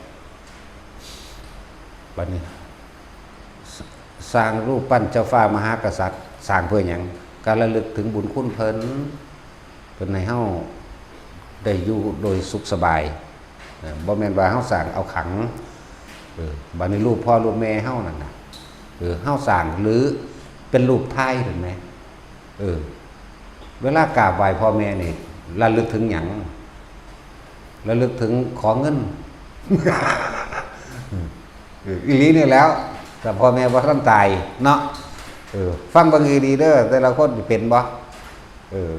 บัดนี้ ส- สร้างรูปปั้นเจ้าฟ้ามหากษัตริย์ สร้างเพื่อหยัง การระลึกถึงบุญคุณเพิ่น เพิ่นให้เฮาได้อยู่โดยสุขสบาย เออ บ่แม่นว่าเฮาสร้างเอาขัง เออ บัดนี้รูปพ่อรูปแม่เฮานั่นน่ะ เออ เฮาสร้างหรือเป็นรูปถ่ายเห็นไหม เออ เวลากราบไหว้พ่อแม่นี่ ระลึกถึงหยัง ระลึกถึงขอเงิน เออ อีหลีนี่แหล้ว แต่พ่อแม่บ่ทันตายเนาะ เออ ฟังเบิ่งดีๆ เด้อ แต่ละคนเป็นบ่ เออ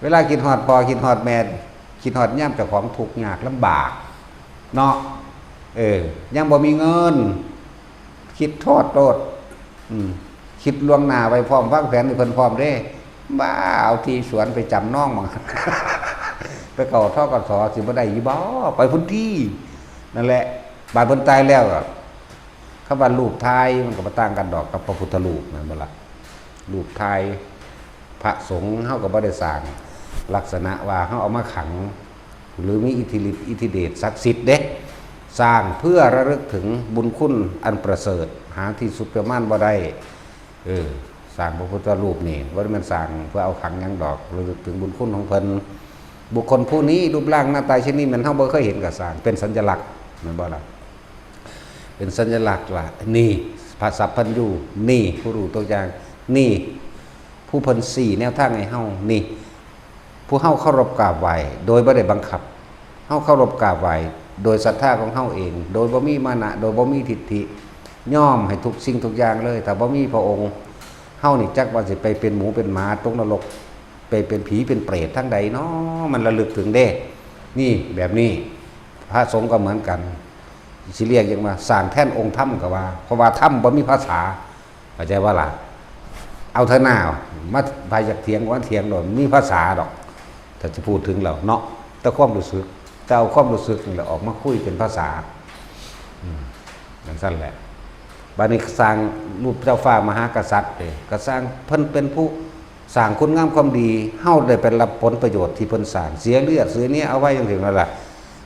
เวลาคิดฮอดพ่อ คิดฮอดแม่ คิดฮอดยามเจ้าของทุกข์ยากลำบาก เนาะ เออ ยังบ่มีเงิน คิดโทษโลด อืม คิดล่วงหน้าไว้พร้อม วางแผนให้เพิ่นพร้อมเด้ บ้า เอาที่สวนไปจำนองหม่อง ไปเข้า ธ.ก.ส. สิบ่ได้อยู่บ่ ไปพุ้นติ นั่นแหละ บาดเพิ่นตายแล้วอะ คำว่ารูปถ่ายมันก็บ่ต่างกันดอกกับพระพุทธรูป แม่นบ่ล่ะ รูปถ่ายพระสงฆ์เฮาก็บ่ได้สร้างลักษณะว่าเฮาเอามาขัง หรือมีอิทธิฤทธิ์อิทธิเดชศักดิ์สิทธิ์เด้ สร้างเพื่อระลึกถึงบุญคุณอันประเสริฐ หาที่สุดประมาณบ่ได้ เออ สร้างพระพุทธรูปนี่บ่ได้แม่นสร้างเพื่อเอาขังหยังดอก ระลึกถึงบุญคุณของเพิ่น บุคคลผู้นี้รูปร่างหน้าตาเช่นนี้แม่นเฮาบ่เคยเห็นก็สร้าง เป็นสัญลักษณ์ แม่นบ่ล่ะ เป็นสัญลักษณ์ว่า นี่ พระสัพพัญญู นี่ ผู้รู้ทุกอย่าง นี่ ผู้เพิ่นชี้แนวทางให้เฮา นี่ ผู้เฮาเคารพกราบไหว้ โดยบ่ได้บังคับ เฮาเคารพกราบไหว้ โดยศรัทธาของเฮาเอง โดยบ่มีมานะ โดยบ่มีทิฏฐิ ยอมให้ทุกสิ่งทุกอย่างเลย ถ้าบ่มีพระองค์ เฮานี่จักว่าสิไปเป็นหมูเป็นหมาตกนรก ไปเป็นผีเป็นเปรตทางใดน้อ มันระลึกถึงเด้ นี่ แบบนี้ พระสงฆ์ก็เหมือนกัน สิเรียกหยังว่าสร้างแทนองค์ธรรมก็ว่า เพราะว่าธรรมบ่มีภาษา เข้าใจบ่ล่ะ เอาเถอะหน้า มา ไผอยากเถียงก็มาเถียงโลด มีภาษาดอก ถ้าสิพูดถึงแล้วเนาะ แต่ความรู้สึก แต่เอาความรู้สึกนี่แหละออกมาคุยเป็นภาษา อืม จั่งซั่นแหละ บัดนี้สร้างรูปเจ้าฟ้ามหากษัตริย์เด้ ก็สร้าง เพิ่นเป็นผู้สร้างคุณงามความดี เฮาได้ไปรับผลประโยชน์ที่เพิ่นสร้าง เสียเลือดเสียเนื้อเอาไว้จั่งซี้นั่นล่ะ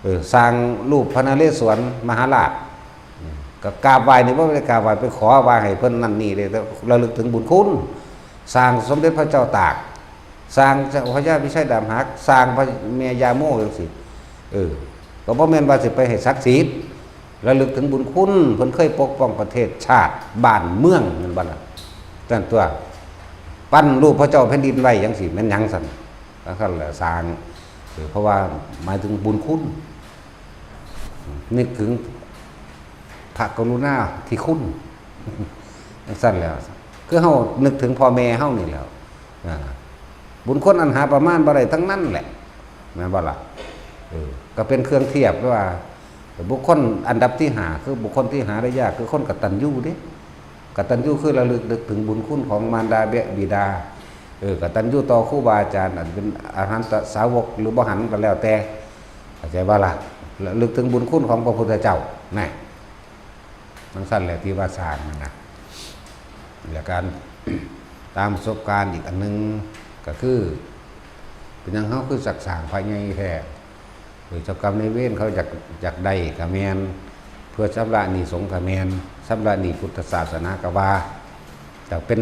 เออ สร้างรูปพระนเรศวรมหาราช อืม ก็กราบไหว้นี่บ่ได้กราบไหว้ ไปขอว่าให้เพิ่นนั่นนี่เด้ แต่ระลึกถึงบุญคุณ สร้างสมเด็จพระเจ้าตาก สร้างเจ้าพญาพิชัยดาบหัก สร้างพระแม่ย่าโมจั่งซี้ เออ ก็บ่แม่นว่าสิไปให้ศักดิ์สิทธิ์ ระลึกถึงบุญคุณ เพิ่นเคยปกป้องประเทศชาติบ้านเมือง แม่นบ่ล่ะ ซั่นตั๊ว ปั้นรูปพระเจ้าแผ่นดินไว้จั่งซี้ แม่นหยังซั่น จั่งซั่นแหละ สร้าง เออ เพราะว่าหมายถึงบุญคุณ นึกถึงพระกรุณาธิคุณ จั่งซั่นแหละ คือเฮานึกถึงพ่อแม่เฮานี่แหละ อ่า บุญคุณอันหาประมาณบ่ได้ทั้งนั้นแหละ แม่นบ่ล่ะ เออ ก็เป็นเครื่องเทียบว่า บุคคลอันดับที่ห้า คือบุคคลที่หาได้ยาก คือคนกตัญญูเด้ กตัญญูคือระลึกนึกถึงบุญคุณของมารดาบิดา เออ กตัญญูต่อครูบาอาจารย์ อันเป็นอรหันตสาวกหรือบ่หันก็แล้วแต่ เข้าใจบ่ล่ะ ระลึกถึงบุญคุณของพระพุทธเจ้า นะ จั่งซั่นแหละที่ว่าสร้างนั่นนะ และการ ตามประสบการณ์อีกอันหนึ่งก็คือ เป็นหยังเฮาคือจักสร้างพระใหญ่แท้ เออ เจ้ากรรมนายเวรเขาอยาก อยากได้ก็แม่น เพื่อชำระหนี้สงฆ์ก็แม่น ชำระหนี้พุทธศาสนาก็ว่า แต่เป็น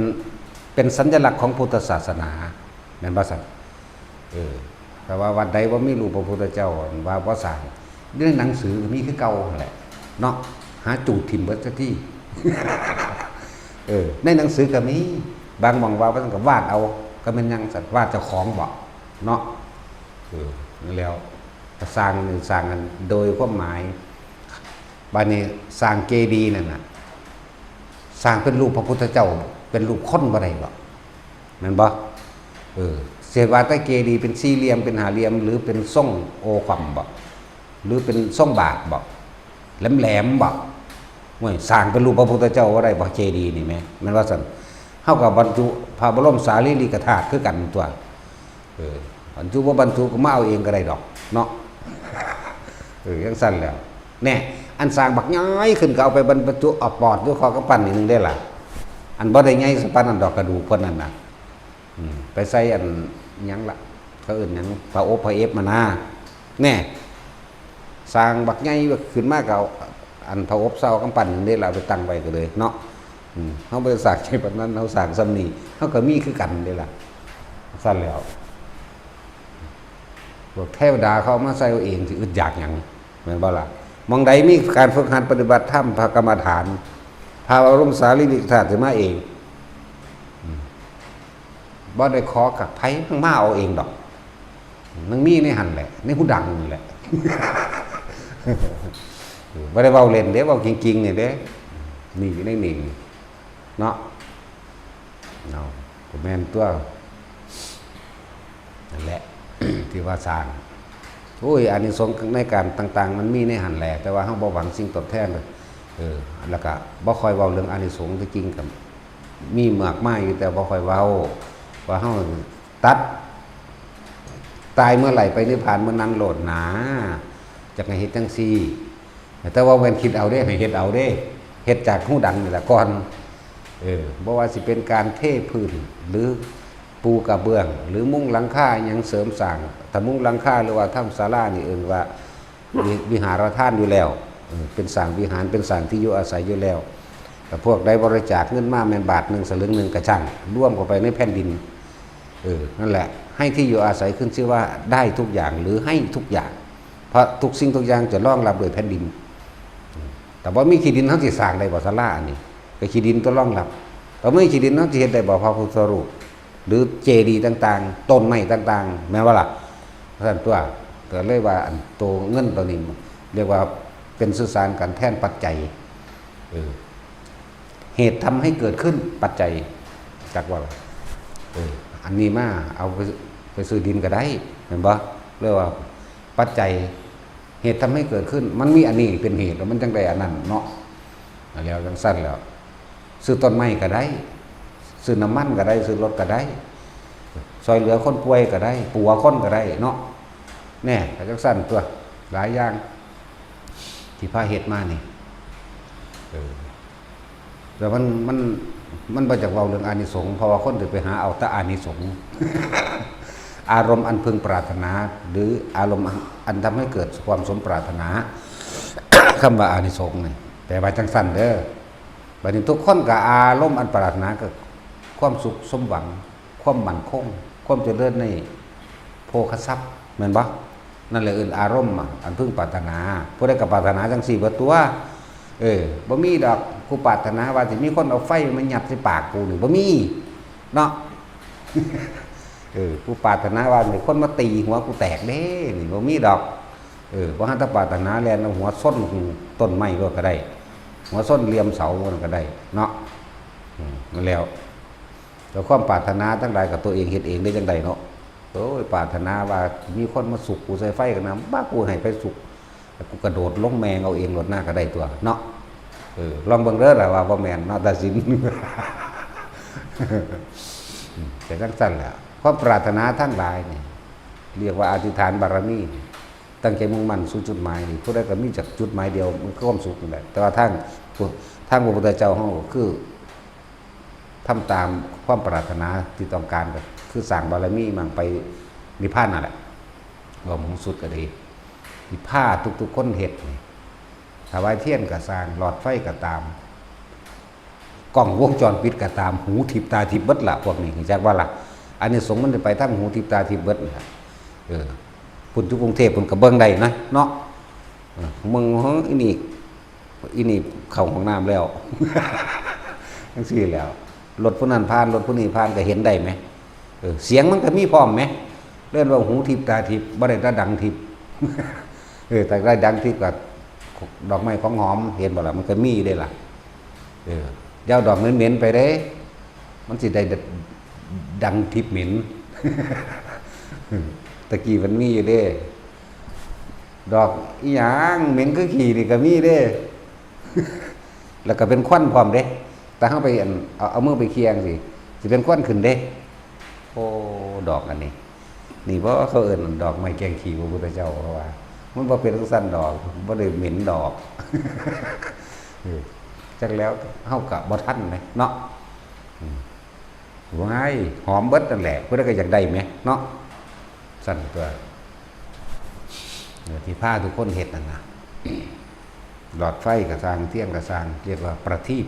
เป็นสัญลักษณ์ของพุทธศาสนา แม่นบ่ซั่น เออ แต่ว่าวัดใดบ่มีรูปพระพุทธเจ้าว่าบ่สร้าง ในหนังสือก็มีคือเก่าหั่นแหละ เนาะ หาจูดถิ่มเบิดซะที เออ ในหนังสือก็มี บางหม่องว่าบ่ซั่นก็วาดเอา ก็แม่นหยังซั่น วาดเจ้าของบ่ เนาะ เออ นั่นแหล้ว ก็สร้างนี่สร้างกันโดยความหมาย บัดนี้สร้างเจดีย์นั่นน่ะ สร้างเป็นรูปพระพุทธเจ้า เป็นรูปคนบ่ได้บ่ แม่นบ่ เออ เสียว่าแต่เจดีย์เป็นสี่เหลี่ยม เป็นห้าเหลี่ยม หรือเป็นทรงโอความบ่ หรือเป็นทรงบาทบ่ แหลมๆบ่ โอ้ย สร้างเป็นรูปพระพุทธเจ้าบ่ได้บ่ เจดีย์นี่แหม แม่นว่าซั่น เฮาก็บรรจุพระบรมสารีริกธาตุคือกันตั๊ว เออ บรรจุบ่บรรจุก็มาเอาเองก็ได้ดอก เนาะ เออ จั่งซั่นแหล้ว แน่ อันสร้างบักใหญ่ขึ้นก็เอาไปบรรจุเอาปอดอยู่คอกำปั้นนิดนึงได้ล่ะ อันบ่ได้ใหญ่ส่ำปานนั้นดอก กระดูกเพิ่นนั่นน่ะ อืม ไปใส่อันหยังล่ะ เขาเอิ้นหยัง ผ้าอบผ้าเอฟมานะ แน่ สร้างบักใหญ่ขึ้นมาก็เอาอันผ้าอบเซากำปั้นนิดนึงได้ล่ะ เอาไปตั้งไว้ก็เลยเนาะ อืม เฮาบ่ได้สร้างใหญ่ปานนั้น เฮาสร้างส่ำนี้ เฮาก็มีคือกันเด้ล่ะ ซั่นแหล้ว พวกเทวดาเขาเอามาใส่เอาเอง สิอึดอยากหยัง แม่นบ่ล่ะ หม่องใดมีการฝึกหัดปฏิบัติธรรม พระกรรมฐาน พระบรมสารีริกธาตุสิมาเอง อืม บ่ได้ขอกับไผ มันมาเอาเองดอก มันมีในหั่นแหละ ในหูดังนี่แหละ บ่ได้เว้าเล่นเด้ เว้าจริงๆ นี่เด้ นี่อยู่ในนี่ เนาะ เนาะ ก็แม่นตั๊ว นั่นแหละ ที่ว่าสร้าง โอ้ย อานิสงส์ในการต่างๆ มันมีในหั่นแหละ แต่ว่าเฮาบ่หวังสิ่งตอบแทนเลย เออ แล้วก็บ่ค่อยเว้าเรื่องอานิสงส์ ที่จริงก็มีมากมายอยู่ แต่บ่ค่อยเว้า ว่าเฮาตัด ตายเมื่อไหร่ไปนิพพานเมื่อนั้นโลดหนา จักให้เฮ็ดจั่งซี้ แต่ว่าแม่นคิดเอาเด้ ให้เฮ็ดเอาเด้ เฮ็ดจากหูดังนี่ล่ะก่อน เออ บ่ว่าสิเป็นการเทพื้น หรือปูกระเบื้อง หรือมุงหลังคาหยังเสริมสร้าง ถ้ามุงหลังคาหรือว่าทำศาลานี่เอิ้นว่าวิ วิหารทานอยู่แล้ว เออ เป็นสร้างวิหาร เป็นสร้างที่อยู่อาศัยอยู่แล้ว แต่พวกใดบริจาคเงินมาแม่นบาทหนึ่งสลึงหนึ่งก็ช่าง รวมเข้าไปในแผ่นดิน เออ นั่นแหละ ให้ที่อยู่อาศัยขึ้นชื่อว่าได้ทุกอย่าง หรือให้ทุกอย่าง เพราะทุกสิ่งทุกอย่างจะรองรับโดยแผ่นดิน แต่บ่มีขี้ดิน เฮาสิสร้างได้บ่ศาลาอันนี้ ก็ขี้ดินตัวรองรับ บ่มีขี้ดิน เฮาสิเฮ็ดได้บ่พระพุทธรูป หรือเจดีย์ต่างๆ ต้นไม้ต่างๆ แม่นบ่ล่ะ ซั่นตั๊ว ก็เลยว่าอันโตเงินตัวนี้ เรียกว่าเป็นสื่อสารกันแทนปัจจัย เออ เหตุทำให้เกิดขึ้นปัจจัย จักว่าล่ะ เออ อันนี้มาเอาไป ไปซื้อดินก็ได้ แม่นบ่ เรียกว่าปัจจัย เหตุทำให้เกิดขึ้น มันมีอันนี้เป็นเหตุ แล้วมันจั่งได้อันนั้นเนาะ แล้วจั่งซั่นแล้ว ซื้อต้นไม้ก็ได้ ซื้อน้ำมันก็ได้ ซื้อรถก็ได้ ซ่อยเหลือคนป่วยก็ได้ ปัวคนก็ได้เนาะ แน่ ก็จั่งซั่นตั๊ว หลายอย่าง ที่พาเฮ็ดมานี่ เออ แต่มัน มัน มันบ่อยากเว้าเรื่องอานิสงส์ เพราะว่าคนสิไปหาเอาแต่อานิสงส์ อารมณ์อันพึงปรารถนา หรืออารมณ์อัน อันทำให้เกิดความสมปรารถนา คำว่าอานิสงส์นี่ แปลว่าจั่งซั่นเด้อ บัดนี้ทุกคนก็อารมณ์อันปรารถนาก็ความสุขสมหวัง ความมั่นคง ความเจริญในโภคทรัพย์ แม่นบ่ นั่นแหละเอิ้นอารมณ์อะ อันพึงปรารถนา ผู้ใดก็ปรารถนาจังซี่เบิดตัว เออ บ่มีดอก กูปรารถนาว่าสิมีคนเอาไฟมายัดใส่ปากกูนี่ บ่มี เนาะ เออ กูปรารถนาว่ามีคนมาตีหัวกูแตกเด้ นี่บ่มีดอก เออ บ่หันแต่ปรารถนาแล่นเอาหัวชนต้นไม้โลดก็ได้ หัวชนเหลี่ยมเสาโลดก็ได้ เนาะ อืม นั่นแล้ว แล้วความปรารถนาทั้งหลายกับตัวเองเฮ็ดเองได้จังใดเนาะ โอ้ย ปรารถนาว่ามีคนมาสุกกูใส่ไฟกันนะ บ้า กูให้ไปสุก แล้วกูกระโดดลงแม่งเอาเองโลดหน้าก็ได้ตัวเนาะ เออ ลองเบิ่งเด้อล่ะว่าบ่แม่นเนาะ ตัดสิน แต่จังซั่นแหละ ความปรารถนาทั้งหลายนี่ เรียกว่าอธิษฐานบารมีนี่ ตั้งใจมุ่งมั่นสู่จุดหมายนี่ ผู้ใดก็มีจักจุดหมายเดียว มันคือความสุขนั่นแหละ แต่ว่าทาง ทางพระพุทธเจ้าเฮาก็คือ ทำตามความปรารถนาที่ต้องการ ก็คือสร้างบารมีมั่งไปนิพพานนั่นแหละ รวมของสุดก็ดี ที่พาทุกๆคนเฮ็ดนี่ ถวายเทียนก็สร้าง หลอดไฟก็ตาม กล้องวงจรปิดก็ตาม หูทิพย์ตาทิพย์เบิดล่ะ พวกนี้ รู้จักบ่ล่ะ อานิสงส์มันสิไปทางหูทิพย์ตาทิพย์เบิดนั่นล่ะ เออ พุ้นอยู่กรุงเทพฯพุ้นก็เบิ่งได้นะ เนาะ เออ มึง เฮ้ย อีนี่ อีนี่เข้าห้องน้ำแล้ว จังซี่แหล้ว รถผู้นั้นผ่าน รถผู้นี้ผ่านก็เห็นได้แหม เออ เสียงมันก็มีพร้อมแหม เรียกว่าหูทิพย์ตาทิพย์ บ่ได้แต่ดังทิพย์ เออ แต่ได้ดังทิพย์ก็ดอกไม้ของหอม เห็นบ่ล่ะ มันก็มีเด้ล่ะ เออ อย่าเอาดอกเหม็นๆไปเด้ มันสิได้ดังทิพย์เหม็น ตะกี้มันมีอยู่เด้ ดอกอีหยังเหม็นคือขี้นี่ก็มีเด้ แล้วก็เป็นควันพร้อมเด้ แต่เฮาไปอัน เอา เอามือไปเคลียร์จั่งซี้ สิเป็นควันขึ้นเด้ โอ้ ดอกอันนี้ นี่บ่เขาเอิ้นดอกไม้แกงขี้พระพุทธเจ้า เพราะว่า มันบ่เป็นจั่งซั้นดอก บ่ได้เหม็นดอก เออ จักแล้วเฮาก็บ่ทันแหมเนาะ อืม ว้าย หอมเบิดนั่นแหละ ผู้ใดก็อยากได้แหมเนาะ ซั่นตัว เออ ที่พาทุกคนเฮ็ดนั่นน่ะ หลอดไฟก็ซ่าง เทียนก็ซ่าง เรียกว่าประทีป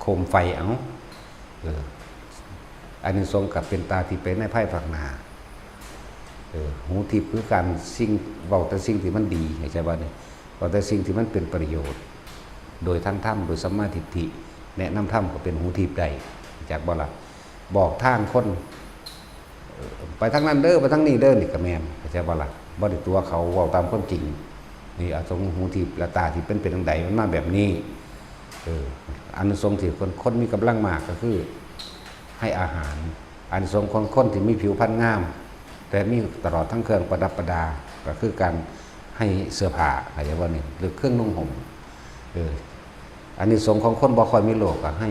โคมไฟ เอ้า เออ อานิสงส์ก็เป็นตาทิพย์ไปในภายภาคหน้า เออ หูทิพย์คือการสิ่ง เว้าแต่สิ่งที่มันดี เข้าใจบ่นี่ เว้าแต่สิ่งที่มันเป็นประโยชน์ โดยทางธรรม โดยสัมมาทิฏฐิ แนะนำธรรมก็เป็นหูทิพย์ได้ รู้จักบ่ล่ะ บอกทางคน เออ ไปทางนั้นเด้อ ไปทางนี้เด้อ นี่ก็แม่น เข้าใจบ่ล่ะ บ่ได้ตั๋วเขา เว้าตามความจริง นี่อาสงส์หูทิพย์และตาทิพย์เป็น เป็นจั่งใด มันมาแบบนี้ เออ อานิสงส์ที่คน คนมีกำลังมากก็คือให้อาหาร อานิสงส์ของคนที่มีผิวพรรณงาม แต่มีตลอดทั้งเครื่องประดับประดา ก็คือการให้เสื้อผ้า เข้าใจบ่นี่ หรือเครื่องนุ่งห่ม เออ อานิสงส์ของคนบ่ค่อยมีโรคก็ให้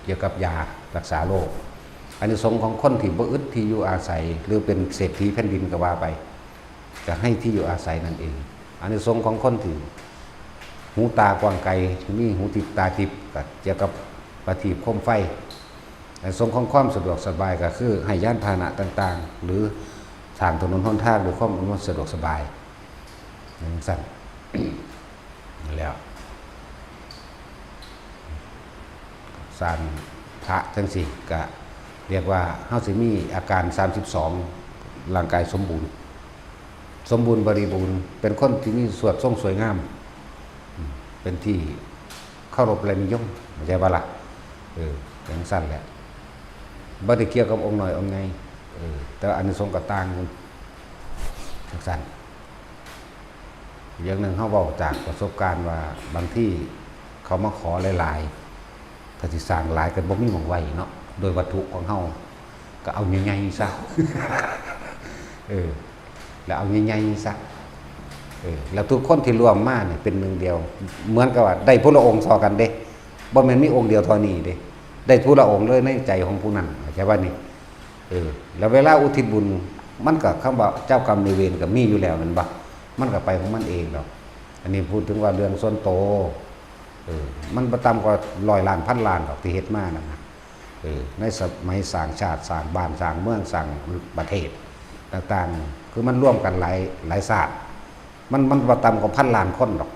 เกี่ยวกับยารักษาโรค อานิสงส์ของคนที่บ่อึดที่อยู่อาศัย หรือเป็นเศรษฐีแผ่นดินก็ว่าไป ก็ให้ที่อยู่อาศัยนั่นเอง อานิสงส์ของคนที่หูตากว้างไกล มีหูทิพย์ตาทิพย์ ก็เกี่ยวกับประทีปโคมไฟ อานิสงส์ของความสะดวกสบายก็คือให้ยานพาหนะต่างๆ หรือสร้างถนนหนทางด้วยความอำนวยสะดวกสบาย จั่งซั้น แล้ว สร้างพระจั่งซี้ก็เรียกว่าเฮาสิมีอาการสามสิบสอง ร่างกายสมบูรณ์ สมบูรณ์บริบูรณ์ เป็นคนที่มีสวดทรงสวยงาม อืม เป็นที่เคารพและนิยม เข้าใจบ่ล่ะ เออ จั่งซั้นแหละ บ่ได้เกี่ยวกับองค์น้อยองค์ใหญ่ เออ แต่ว่าอานิสงส์ก็ต่างกัน จั่งซั้น อย่างหนึ่งเฮาเว้าจากประสบการณ์ว่า บางทีเขามาขอหลายๆ ก็สิสร้างหลายก็บ่มีหม่องไว้เนาะ โดยวัตถุของเฮา ก็เอาใหญ่ๆซะ เออ แล้วเอาใหญ่ๆซะ เออ แล้วทุกคนที่ร่วมมาเนี่ยเป็นหนึ่งเดียว เหมือนกับว่าได้ผู้ละองค์เท่ากันเด้ บ่แม่นมีองค์เดียวเท่านี้เด้ ได้ผู้ละองค์เลยในใจของผู้นั้น เข้าใจบ่นี่ เออ แล้วเวลาอุทิศบุญ มันก็คำว่าเจ้ากรรมนายเวรก็มีอยู่แล้วแม่นบ่ มันก็ไปของมันเองดอก อันนี้พูดถึงว่าเรื่องส่วนโต เออ มันบ่ต่ำกว่าร้อยล้านพันล้านดอกที่เฮ็ดมานั่นนะ เออ ในสมัยสร้างชาติ สร้างบ้าน สร้างเมือง สร้างประเทศต่างๆ คือมันรวมกันหลาย หลายชาติ มัน มันบ่ต่ำกว่าพันล้านคนดอก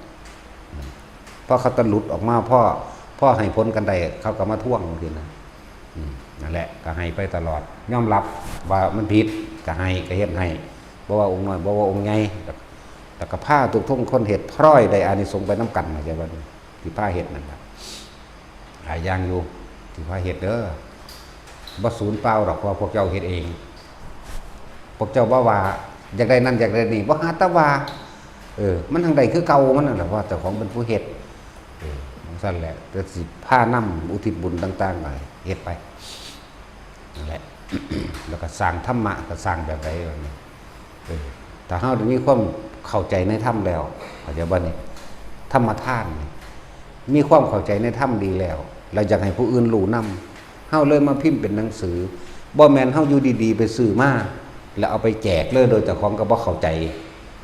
พอเขาตะหลุดออกมา พอ พอให้ผลกันได้ เขาก็มาทวงจั่งซี้นะ อืม นั่นแหละ ก็ให้ไปตลอด ยอมรับว่ามันผิด ก็ให้ ก็เฮ็ดให้ บ่ว่าองค์น้อย บ่ว่าองค์ใหญ่ แล้ว แล้วก็พาทุกๆคนเฮ็ด พลอยได้อานิสงส์ไปนำกัน เข้าใจบ่ ที่พาเฮ็ดนั่นล่ะ หลายอย่างอยู่ที่พาเฮ็ดเด้อ บ่สูญเปล่าดอก เพราะว่าพวกเจ้าเฮ็ดเอง พวกเจ้าบ่ว่าอยากได้นั่นอยากได้นี่ บ่หาแต่ว่า เออ มันทั้งใดคือเก่ามันนั่นแหละ เพราะว่าเจ้าของเป็นผู้เฮ็ด เออ จั่งซั่นแหละ แต่สิพานำอุทิศบุญต่างๆไป เฮ็ดไป นั่นแหละ แล้วก็สร้างธรรมะ ก็สร้างแบบใดแบบนี้ เออ ถ้าเฮาได้มีความเข้าใจในธรรมแล้ว เข้าใจบ่นี่ ธรรมทานนี่ มีความเข้าใจในธรรมดีแล้ว แล้วอยากให้ผู้อื่นรู้นำ เฮาเลยมาพิมพ์เป็นหนังสือ บ่แม่นเฮาอยู่ดีๆไปซื้อมา แล้วเอาไปแจกเลยโดยเจ้าของก็บ่เข้าใจ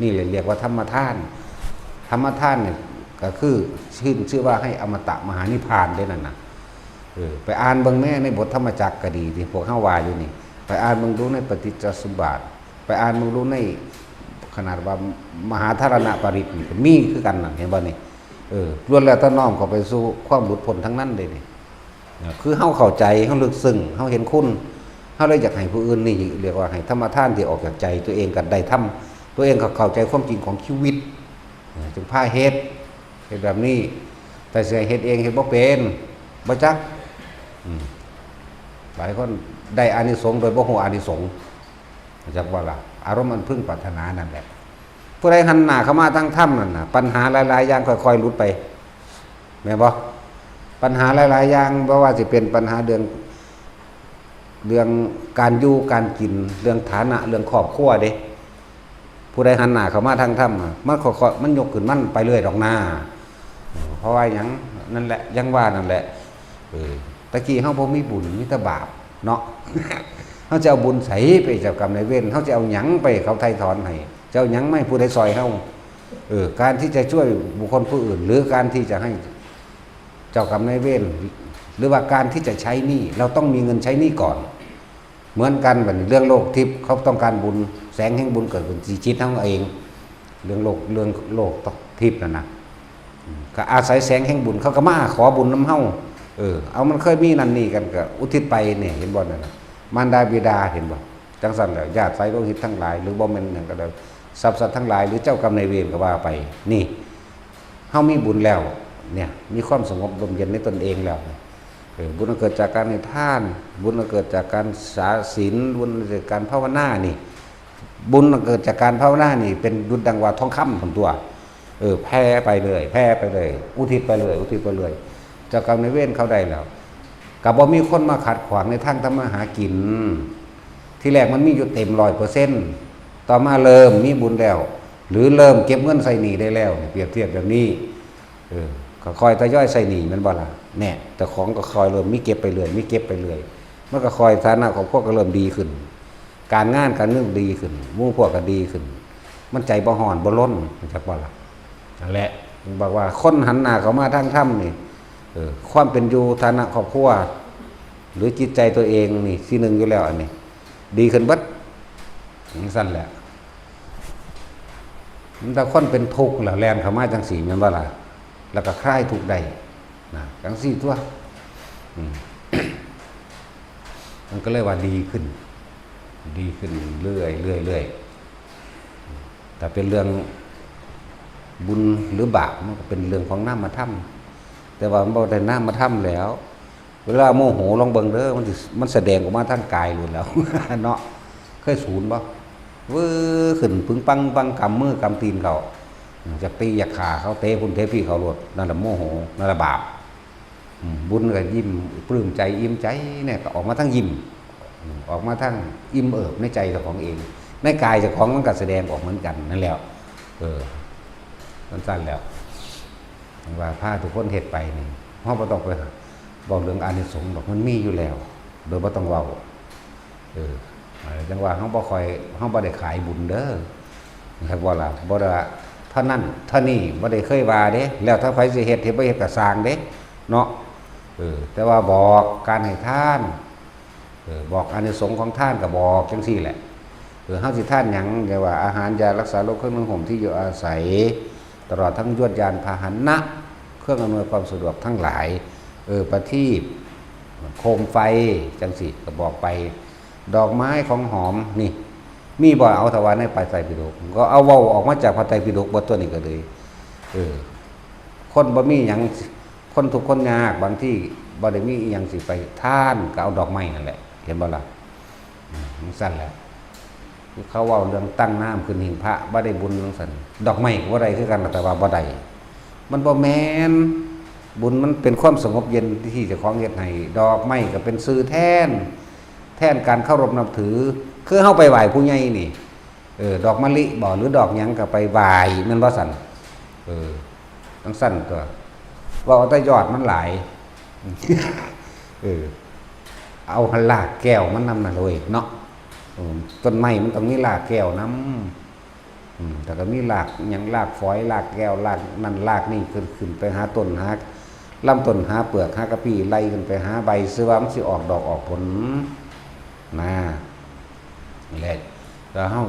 นี่เลยเรียกว่าธรรมทาน ธรรมทานเนี่ยก็คือชื่อ ชื่อว่าให้อมตะมหานิพพานเด้นั่นน่ะ เออ ไปอ่านเบิ่งแหน่ในบทธรรมจักรก็ดี ที่พวกเฮาว่าอยู่นี่ ไปอ่านเบิ่งดูในปฏิจจสมบัติ ไปอ่านเบิ่งดูใน ขนาดว่ามหาธารณปริตรนี่ก็มีคือกันนั่น เห็นบ่นี่ เออ ล้วนแล้วแต่น้อมเข้าไปสู่ความหลุดพ้นทั้งนั้นเลยนี่ นะ คือเฮาเข้าใจ เฮาลึกซึ้ง เฮาเห็นคุณ เฮาเลยอยากให้ผู้อื่น นี่เรียกว่าให้ธรรมทานที่ออกจากใจ ตัวเองก็ได้ทำ ตัวเองก็เข้าใจความจริงของชีวิต นะ จึงพาเฮ็ด เฮ็ดแบบนี้ แต่สิให้เฮ็ดเอง เฮ็ดบ่เป็น บ่จัก อืม หลายคนได้อานิสงส์โดยบ่ฮู้อานิสงส์ จักว่าล่ะ อารมณ์อันพึงปรารถนานั่นแหละ ผู้ใดหันหน้าเข้ามาทางธรรมนั่นน่ะ ปัญหาหลายๆอย่างค่อยๆหลุดไป แม่นบ่ ปัญหาหลายๆอย่าง บ่ว่าสิเป็นปัญหาเรื่อง เรื่องการอยู่การกิน เรื่องฐานะ เรื่องครอบครัวเด้ ผู้ใดหันหน้าเข้ามาทางธรรมอะ มันค่อยๆ มันยกขึ้นมันไปเรื่อยดอกนา เพราะว่าหยัง นั่นแหละ ยังว่านั่นแหละ เออ ตะกี้เฮาบ่มีบุญ มีแต่บาปเนาะ เฮาจะเอาบุญใสไปเจ้ากรรมนายเวร เฮาจะเอาหยังไปเขาไถ่ถอนให้ จะเอาหยังมาให้ผู้ใดซอยเฮา เออ การที่จะช่วยบุคคลผู้อื่น หรือการที่จะให้เจ้ากรรมนายเวร หรือว่าการที่จะใช้หนี้ เราต้องมีเงินใช้หนี้ก่อน เหมือนกันบัดนี้ เรื่องโลกทิพย์ เขาต้องการบุญ แสงแห่งบุญเกิดขึ้นที่จิตเฮาเอง เรื่องโลก เรื่องโลกทิพย์นั่นน่ะ อืม ก็อาศัยแสงแห่งบุญ เขาก็มาขอบุญนำเฮา เออ เอา มันเคยมีนั่นนี่กัน ก็อุทิศไปนี่ เห็นบ่นั่นน่ะ มารดาบิดา เห็นบ่ จั่งซั่นแหละ ญาติสายโลหิตทั้งหลาย หรือบ่แม่นหยังก็ได้ สรรพสัตว์ทั้งหลาย หรือเจ้ากรรมนายเวรก็ว่าไป นี่ เฮามีบุญแล้ว เนี่ย มีความสงบร่มเย็นในตนเองแล้วเนี่ย เออ บุญอันเกิดจากการให้ทาน บุญอันเกิดจากการสาศีล บุญอันเกิดจากการภาวนานี่ บุญอันเกิดจากการภาวนานี่ เป็นดุจดังว่าทองคำหั่นตั่ว เออ แผ่ไปเรื่อย แผ่ไปเรื่อย อุทิศไปเรื่อย อุทิศไปเรื่อย เจ้ากรรมนายเวรเขาได้แล้ว ก็บ่มีคนมาขัดขวางในทางทำมาหากิน ทีแรกมันมีอยู่เต็มร้อยเปอร์เซ็นต์ ต่อมาเริ่มมีบุญแล้ว หรือเริ่มเก็บเงินใส่หนี้ได้แล้ว เปรียบเทียบแบบนี้ เออ ก็ค่อยทยอยใส่หนี้แม่นบ่ล่ะ แน่ เจ้าของก็ค่อยเริ่มมีเก็บไปเรื่อย มีเก็บไปเรื่อย มันก็ค่อย ฐานะครอบครัวก็เริ่มดีขึ้น การงานการเงินดีขึ้น หมู่พวกก็ดีขึ้น มันใจบ่ฮ้อนบ่รน รู้จักบ่ล่ะ นั่นแหละ บอกว่าคนหันหน้าเข้ามาทางธรรมนี่ เออ ความเป็นอยู่ ฐานะครอบครัว หรือจิตใจตัวเองนี่ ที่หนึ่งอยู่แล้ว อันนี้ ดีขึ้นเบิด จั่งซั่นแหละ มันแต่คนเป็นทุกข์แล้วแล่นเข้ามาจั่งซี่แม่นบ่ล่ะ แล้วก็คลายทุกข์ได้ นะ จั่งซี่ตั่ว อืม มันก็เลยว่าดีขึ้น ดีขึ้นเรื่อยๆเรื่อยๆ แต่เป็นเรื่องบุญหรือบาป มันก็เป็นเรื่องของนามธรรม แต่ว่ามันบ่ได้นามธรรมแล้ว เวลาโมโหลองเบิ่งเด้อ มันสิ มันแสดงออกมาทางกายโลดแล้ว เนาะ เคยสูนบ่ วื้อ ขึ้นปึงปังปัง กำมือกำตีนเขา อยากตีอยากฆ่าเขา เตะพุ้นเตะพี้เขาโลด นั่นแหละโมโห นั่นแหละบาป อืม บุญก็ยิ้มปลื้มใจอิ่มใจเนี่ย ก็ออกมาทั้งยิ้ม อืม ออกมาทั้งอิ่มเอิบในใจเจ้าของเอง ในกายเจ้าของมันก็แสดงออกเหมือนกันนั่นแหละ เออ มันสั้นแล้ว ว่าพาทุกคนเฮ็ดไปนี่ เฮาบ่ต้องไปเว้าเรื่องอานิสงส์ดอก มันมีอยู่แล้ว โดยบ่ต้องเว้า เออ จั่งว่าเฮาบ่ค่อย เฮาบ่ได้ขายบุญเด้อ ครับ บ่ล่ะ บ่ได้ว่าเท่านั้นเท่านี้ บ่ได้เคยว่าเด้ แล้วถ้าไผสิเฮ็ด เฮ็ดบ่เฮ็ดก็ซ่างเด้ เนาะ เออ แต่ว่าบอกการให้ทาน เออ บอกอานิสงส์ของทานก็บอกจั่งซี่แหละ เออ เฮาสิทานหยัง เรียกว่าอาหาร ยารักษาโรค เครื่องนุ่งห่ม ที่อยู่อาศัย ตลอดทั้งยวดยานพาหนะ เครื่องอำนวยความสะดวกทั้งหลาย เออ ประทีป โคมไฟ จั่งซี้ก็บอกไป ดอกไม้ของหอมนี่ มีบ่ เอา ถ้าว่าในพระไตรปิฎก ก็เอาเว้าออกมาจากพระไตรปิฎกบ่ ตัวนี้ก็เลย เออ คนบ่มีหยัง คนทุกข์คนยาก บางทีบ่ได้มีอิหยังสิไปทาน ก็เอาดอกไม้นั่นแหละ เห็นบ่ล่ะ อืม จั่งซั้นแหละ คือเขาเว้าเรื่องตั้งน้ำขึ้นหิ้งพระ บ่ได้บุญจั่งซั้น ดอกไม้ก็บ่ได้คือกัน แต่ว่าบ่ได้ มันบ่แม่น บุญมันเป็นความสงบเย็นที่เจ้าของเฮ็ดให้ ดอกไม้ก็เป็นสื่อแทน แทนการเคารพนับถือ คือเฮาไปไหว้ผู้ใหญ่นี่ เออ ดอกมะลิบ่ หรือดอกหยังก็ไปไหว้ แม่นบ่ซั่น เออ จั่งซั้นตัว เว้าแต่ยอดมันหลาย เออ เอารากแก้วมันนำน่ะเว้ยเนาะ เออ ต้นไม้มันต้องมีรากแก้วนำ อืม แต่ก็มีรากหยัง รากฝอย รากแก้ว รากนั่นรากนี่ ขึ้น ขึ้นไปหาต้น หาลำต้น หาเปลือก หากะพี้ ไล่ขึ้นไปหาใบ ซื่อว่ามันสิออกดอกออกผล นะ นี่แหละ แล้วเฮา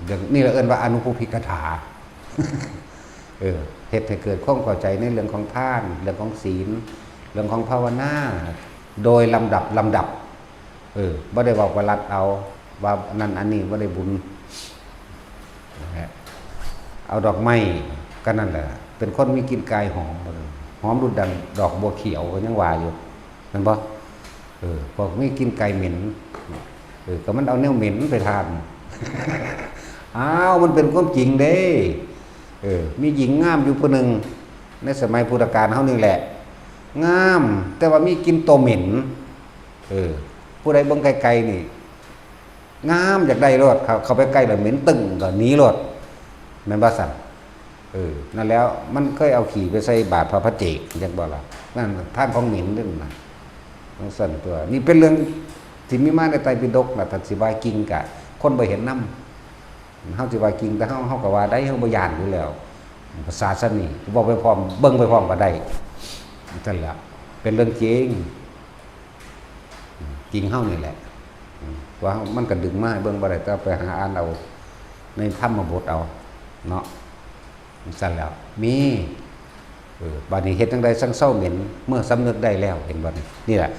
เรื่องนี้เราเอิ้นว่าอนุภูพิกถา เออ เฮ็ดให้เกิดความเข้าใจในเรื่องของทาน เรื่องของศีล เรื่องของภาวนา โดยลำดับ ลำดับ เออ บ่ได้เว้าประหลัดเอา ว่านั่นอันนี้บ่ได้บุญ นะฮะ เอาดอกไม้ ก็นั่นแหละ เป็นคนมีกลิ่นกายหอม หอมดุจดังดอกบัวเขียว ก็ยังว่าอยู่ แม่นบ่ เออ พวกมีกลิ่นกายเหม็น เออ ก็มันเอาแนวเหม็นไปทาน อ้าว มันเป็นความจริงเด้ เออ มีหญิงงามอยู่ผู้หนึ่ง ในสมัยพุทธกาลเฮานี่แหละ งาม แต่ว่ามีกลิ่นตัวเหม็น เออ ผู้ใดเบิ่งไกลๆนี่ งาม อยากได้โลด เข้า เข้าไปใกล้แล้วเหม็นตึ้ง ก็หนีโลด แม่นบ่ซั่น เออ นั่นแล้ว มันเคยเอาขี้ไปใส่บาตรพระปัจเจก จั่งบ่ล่ะ นั่นทานของเหม็นเด้อนั่นน่ะ จั่งซั้นตัว นี่เป็นเรื่องที่มีมาในไตรปิฎกน่ะ ถ้าสิว่าจริงกะ คนบ่เห็นนำ เฮาสิว่าจริง แต่เฮา เฮาก็ว่าได้ เฮาบ่ย้านอยู่แล้ว ภาษาซั่นนี่ เว้าไปพร้อม เบิ่งไปพร้อมก็ได้ จั่งซั้นแหละ เป็นเรื่องจริง จริงเฮานี่แหละ ว่ามันก็ดึงมาให้เบิ่งบ่ได้ แต่ไปหาอ่านเอาในธรรมบทเอา เนาะ จั่งซั้นแล้ว มี เออ บัดนี้เฮ็ดจั่งใดจั่งเซาเหม็น เมื่อสำนึกได้แล้ว เห็นบ่นี่ นี่แหละ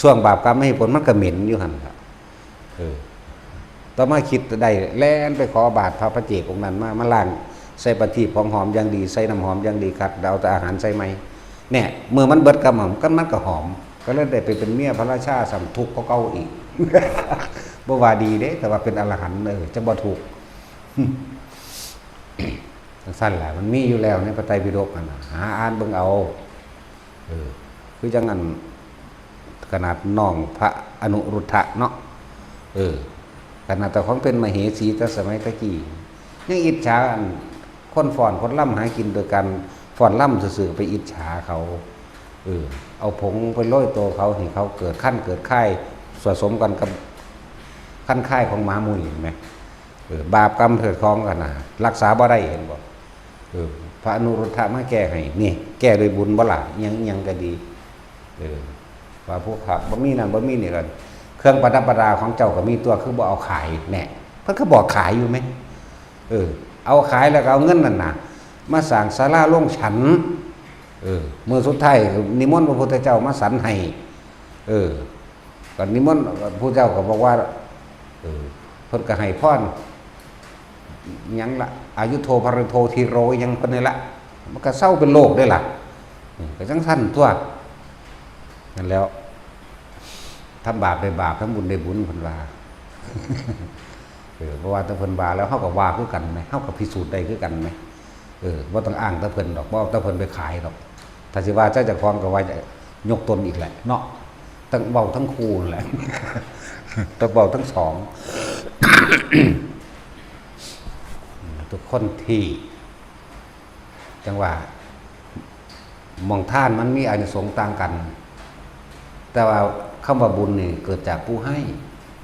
ช่วงบาปกรรมไม่ให้ผล มันก็เหม็นอยู่หั่นล่ะ เออ ต่อมาคิดได้ แล่นไปขอบาตรพระปัจเจกองค์นั้นมา มาล้าง ใส่ประทีปของหอมอย่างดี ใส่น้ำหอมอย่างดี คัดเอาแต่อาหารใส่ใหม่ เนี่ย เมื่อมันเบิดกรรม มันก็ มันก็หอม ก็เลยได้ไปเป็นเมียพระราชา ซ้ำทุกข์กว่าเก่าอีก บ่ว่าดีเด้ แต่ว่าเป็นอรหันต์ เออ จะบ่ทุกข์ จั่งซั้นล่ะ มันมีอยู่แล้วในพระไตรปิฎกหั่นน่ะ หาอ่านเบิ่งเอา เออ คือจั่งอัน ขนาดน้องพระอนุรุทธะเนาะ เออ ขนาดแต่ของเป็นมเหสีแต่สมัยตะกี้ ยังอิจฉาอันคนฟ้อนคนรำหากินโดยการฟ้อนรำซื่อๆ ไปอิจฉาเขา เออ เอาผงไปโรยตัวเขา ให้เขาเกิดคันเกิดคาย สะสมกันกับคันคายของหมามุ่ย เห็นไหม เออ บาปกรรมเถิดของกันนะ รักษาบ่ได้ เห็นบ่ เออ พระอนุรุทธะมาแก้ให้ นี่ แก้ด้วยบุญบ่ล่ะ อิหยังอิหยังก็ดี เออ ว่าพวกข้าบ่มีนั่นบ่มีนี่กัน เครื่องประดับประดาของเจ้าก็มีตัว คือบ่เอาขาย แหน่ เพิ่นก็บอกขายอยู่ไหม เออ เอาขายแล้วก็เอาเงินนั่นน่ะ มาสร้างศาลาโรงฉัน เออ มื้อสุดท้ายนิมนต์พระพุทธเจ้ามาฉันให้ เออ ก็นิมนต์ พระพุทธเจ้าก็บอกว่า เออ เพิ่นก็ให้พร หยังละ อายุโทภริโทธีโร หยังเพิ่นนี่ละ มันก็เซาเป็นโรคได้ล่ะ อืม ก็จั่งซั้นตัว นั่นแล้ว ทำบาปได้บาป ทำบุญได้บุญ เพิ่นว่า เออ เพราะว่าแต่เพิ่นว่าแล้ว เฮาก็ว่าคือกันแหม เฮาก็พิสูจน์ได้คือกันแหม เออ บ่ต้องอ้างแต่เพิ่นดอก บ่เอาแต่เพิ่นไปขายดอก ถ้าสิว่าแต่เจ้าของก็ว่ายกตนอีกแหละเนาะ ทั้งเว้าทั้งคู่นั่นแหละ ทั้งเว้าทั้งสอง ทุกคนที่ จั่งว่า หม่องทานมันมีอานิสงส์ต่างกัน แต่ว่าคำว่าบุญนี่เกิดจากผู้ให้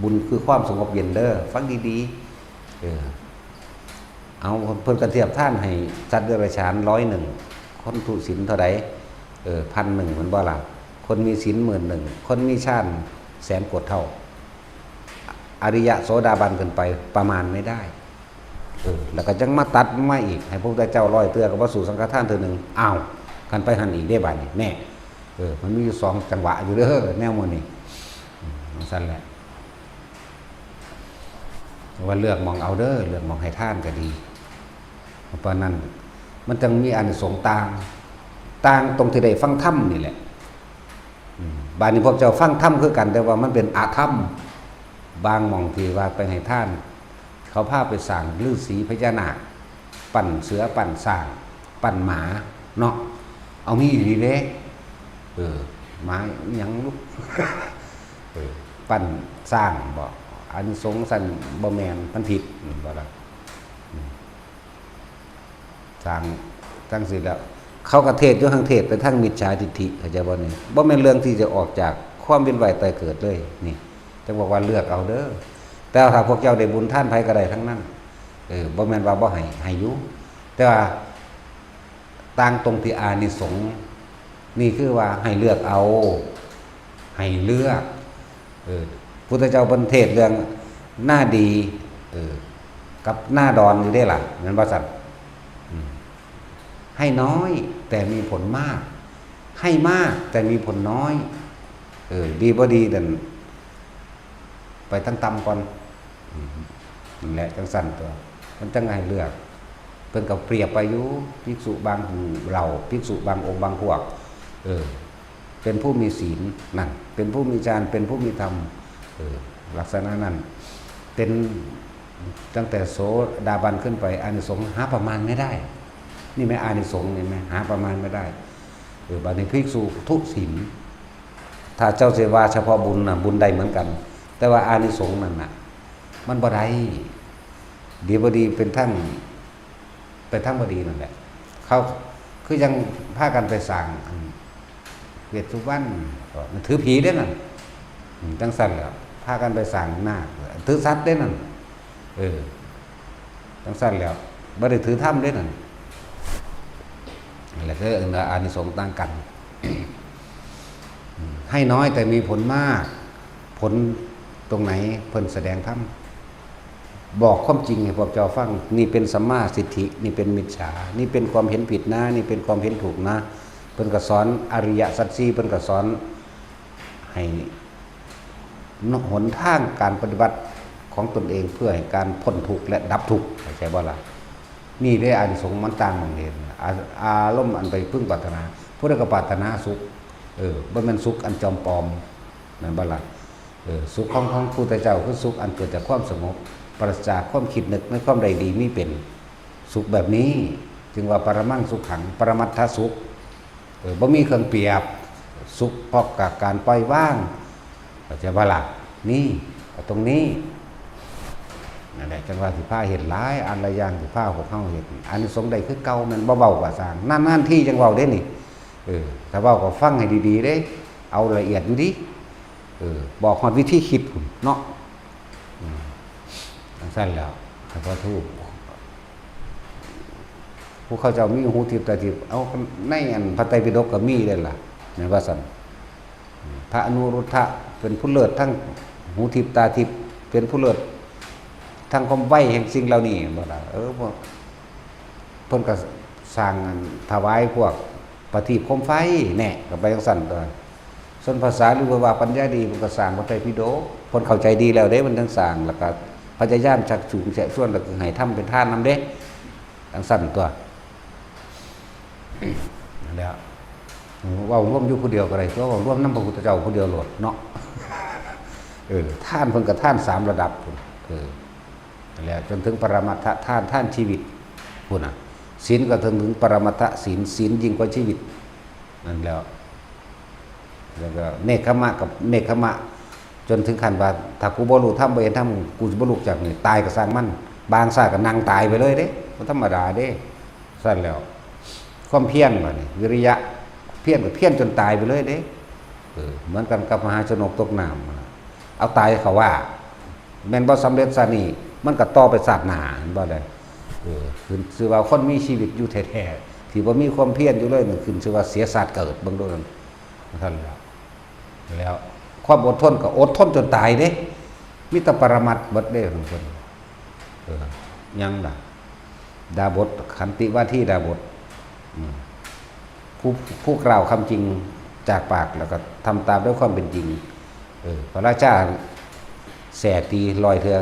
บุญคือความสงบเย็นเด้อ ฟังดีๆ เออ เอา เพิ่นก็เทียบทานให้สัตว์เดรัจฉานร้อยหนึ่ง คนทุศีลเท่าใด เออ พันหนึ่ง แม่นบ่ล่ะ คนมีศีลหมื่นหนึ่ง คนมีฌานแสนกว่าเท่า อริยะโสดาบันขึ้นไปประมาณไม่ได้ เออ แล้วก็จั่งมาตัดมาอีก ให้พระพุทธเจ้าร้อยเทื่อก็บ่สู้สังฆทานเทื่อหนึ่ง อ้าว กันไปหั่นอีกเด้บาดนี้ แน่ เออ มันมีอยู่สองจังหวะอยู่เด้อ แนวหมู่นี้ อืม จั่งซั้นแหละ ว่าเลือกหม่องเอาเด้อ เลือกหม่องให้ทานก็ดี เพราะนั้นมันจั่งมีอานิสงส์ต่าง ต่างตรงที่ได้ฟังธรรมนี่แหละ อืม บาดนี้พวกเจ้าฟังธรรมคือกัน แต่ว่ามันเป็นอธรรม บางหม่องที่ว่าไปให้ทาน เขาพาไปสร้างฤๅษีพญานาค ปั้นเสือ ปั้นช้าง ปั้นหมา เนาะ เอามีอีหลีเด้ เออ หมาอิหยังลูก เออ ปั้นช้างบ่ อานิสงส์ซั่นบ่แม่น มันผิด อืม บ่ล่ะ อืม สร้างจั่งซี้แล้ว เขาก็เทศน์อยู่หั่น เทศน์ไปทางมิจฉาทิฏฐิ เข้าใจบ่นี่ บ่แม่นเรื่องที่จะออกจากความเวียนว่ายตายเกิดเลย นี่ จั่งบอกว่าเลือกเอาเด้อ แต่ถ้าพวกเจ้าได้บุญทานไผก็ได้ทั้งนั้น เออ บ่แม่นว่าบ่ให้ ให้อยู่ แต่ว่าต่างตรงที่อานิสงส์ นี่คือว่าให้เลือกเอา ให้เลือก เออ พุทธเจ้าเพิ่นเทศน์เรื่องหน้าดี เออ กับหน้าดอนอยู่เด้ล่ะ แม่นบ่ซั่น อืม ให้น้อยแต่มีผลมาก ให้มากแต่มีผลน้อย เออ ดีบ่ดีนั่น ไปทางต่ำก่อน อืม นั่นแหละ จั่งซั่นตั๊ว มันจั่งให้เลือก เพิ่นก็เปรียบไปอยู่ ภิกษุบางเหล่า ภิกษุบางองค์บางพวก เออ เป็นผู้มีศีล นั่น เป็นผู้มีฌาน เป็นผู้มีธรรม เออ ลักษณะนั้น เป็นตั้งแต่โสดาบันขึ้นไป อานิสงส์หาประมาณไม่ได้ นี่แม่ อานิสงส์นี่แม่ หาประมาณไม่ได้ เออ บาดนี้ภิกษุทุศีล ถ้าเจ้าสิว่าเฉพาะบุญน่ะ บุญได้เหมือนกัน แต่ว่าอานิสงส์นั่นน่ะ มันบ่ได้ ดีบ่ดีเป็นทาง ไปทางบ่ดีนั่นแหละ เขาคือยังพากันไปสร้างอันเวชสุวรรณ ก็ถือผีเด้นั่น อืม จั่งซั่นแหล้ว พากันไปสร้างนาค ถือสัตว์เด้นั่น เออ จั่งซั่นแหล้ว บ่ได้ถือธรรมเด้นั่น นั่นแหละ คืออานิสงส์ต่างกัน ให้น้อยแต่มีผลมาก ผลตรงไหน เพิ่นแสดงธรรม บอกความจริงให้พวกเจ้าฟัง นี่เป็นสัมมาทิฏฐิ นี่เป็นมิจฉา นี่เป็นความเห็นผิดนะ นี่เป็นความเห็นถูกนะ เพิ่นก็สอนอริยสัจสี่ เพิ่นก็สอนให้หนทางการปฏิบัติของตนเองเพื่อให้การพ้นทุกข์และดับทุกข์ เข้าใจบ่ล่ะ นี่เด้อานิสงส์มันต่างหม่องนี้ อา- อารมณ์อันไปพึงปรารถนา ผู้ใดก็ปรารถนาสุข เออ บ่แม่นสุขอันจอมปลอม แม่นบ่ล่ะ เออ สุขของ ของพุทธเจ้าคือสุขอันเกิดจากความสงบ ปราศจากความคิดนึกในความใดดีมีเป็น สุขแบบนี้ จึงว่าปรมังสุขัง ปรมัตถสุข เออ บ่มีเครื่องเปรียบ สุขเพราะกับการปล่อยวาง เข้าใจบ่ล่ะ นี่ ตรงนี้ นั่นแหละ จั่งว่าสิพาเฮ็ดหลายอันหลายอย่าง สิพาพวกเฮาเฮ็ด อานิสงส์ได้คือเก่า แม่นบ่เว้าก็ซ่าง นานๆทีจั่งเว้าเด้นี่ เออ ถ้าเว้าก็ฟังให้ดีๆเด้ เอาละเอียดอยู่ดิ เออ บอกฮอดวิธีคิดพุ้นเนาะ อืม จั่งซั่นแหล้ว ให้พอถูก ผู้เขาเจ้ามีหูทิพย์ตาทิพย์ เอา ในอันพระไตรปิฎกก็มีเด้ล่ะ แม่นว่าซั่น พระอนุรุทธะเป็นผู้เลิศทั้งหูทิพย์ตาทิพย์ เป็นผู้เลิศทั้งความไวแห่งสิ่งเหล่านี้ บ่ล่ะ เออ พวก เพิ่นก็สร้างอันถวายพวกประทีปโคมไฟแน่ ก็ไปจั่งซั่นตั๊ว ส่วนพระสารีบุตรว่าปัญญาดี เพิ่นก็สร้างพระไตรปิฎก เพิ่นเข้าใจดีแล้วเด้ เพิ่นจั่งสร้าง แล้วก็พยายามชักจูงแชะชวน แล้วก็ให้ทำเป็นทานนำเด้ จั่งซั่นตั๊ว นั่นแหละ เว้ารวมอยู่ผู้เดียวก็ได้ตั๊ว เว้ารวมนำพระพุทธเจ้าผู้เดียวโลดเนาะ เออ ทานเพิ่นก็ทานสามระดับพุ้น เออ นั่นแหละ จนถึงปรมัตถทาน ทานชีวิตพุ้นน่ะ ศีลก็ถึง ถึงปรมัตถศีล ศีลยิ่งกว่าชีวิต นั่นแหละ แล้วก็เนกขมะกับเนกขมะ จนถึงขั้นว่า ถ้ากูบ่รู้ธรรม บ่เห็นธรรม กูสิบ่ลุกจากนี่ ตายก็ซ่างมัน บางชาติก็นั่งตายไปเลยเด้ บ่ธรรมดาเด้ ซั่นแหล้ว ความเพียรบัดนี้ วิริยะ เพียรก็เพียรจนตายไปเลยเด้ เออ เหมือนกันกับมหาชนกตกน้ำนั่นล่ะ เอาตายเขาว่า แม่นบ่สำเร็จชาตินี้ มันก็ต่อไปชาติหน้า เห็นบ่ได้ เออ ขึ้นชื่อว่าคนมีชีวิตอยู่แท้ๆ ที่บ่มีความเพียรอยู่เลยนั่น ขึ้นชื่อว่าเสียชาติเกิด เบิ่งดูนั่น นั่นแหละ แล้วความอดทนก็อดทนจนตายเด้ มีแต่ปรมัตถ์เบิดเด้ของเพิ่น เออ ยังล่ะ ดาบส ขันติวาทีดาบส อืม ผู้- ผู้กล่าวคำจริงจากปาก แล้วก็ทำตามด้วยความเป็นจริง เออ พระราชาแส่ตีร้อยเทื่อ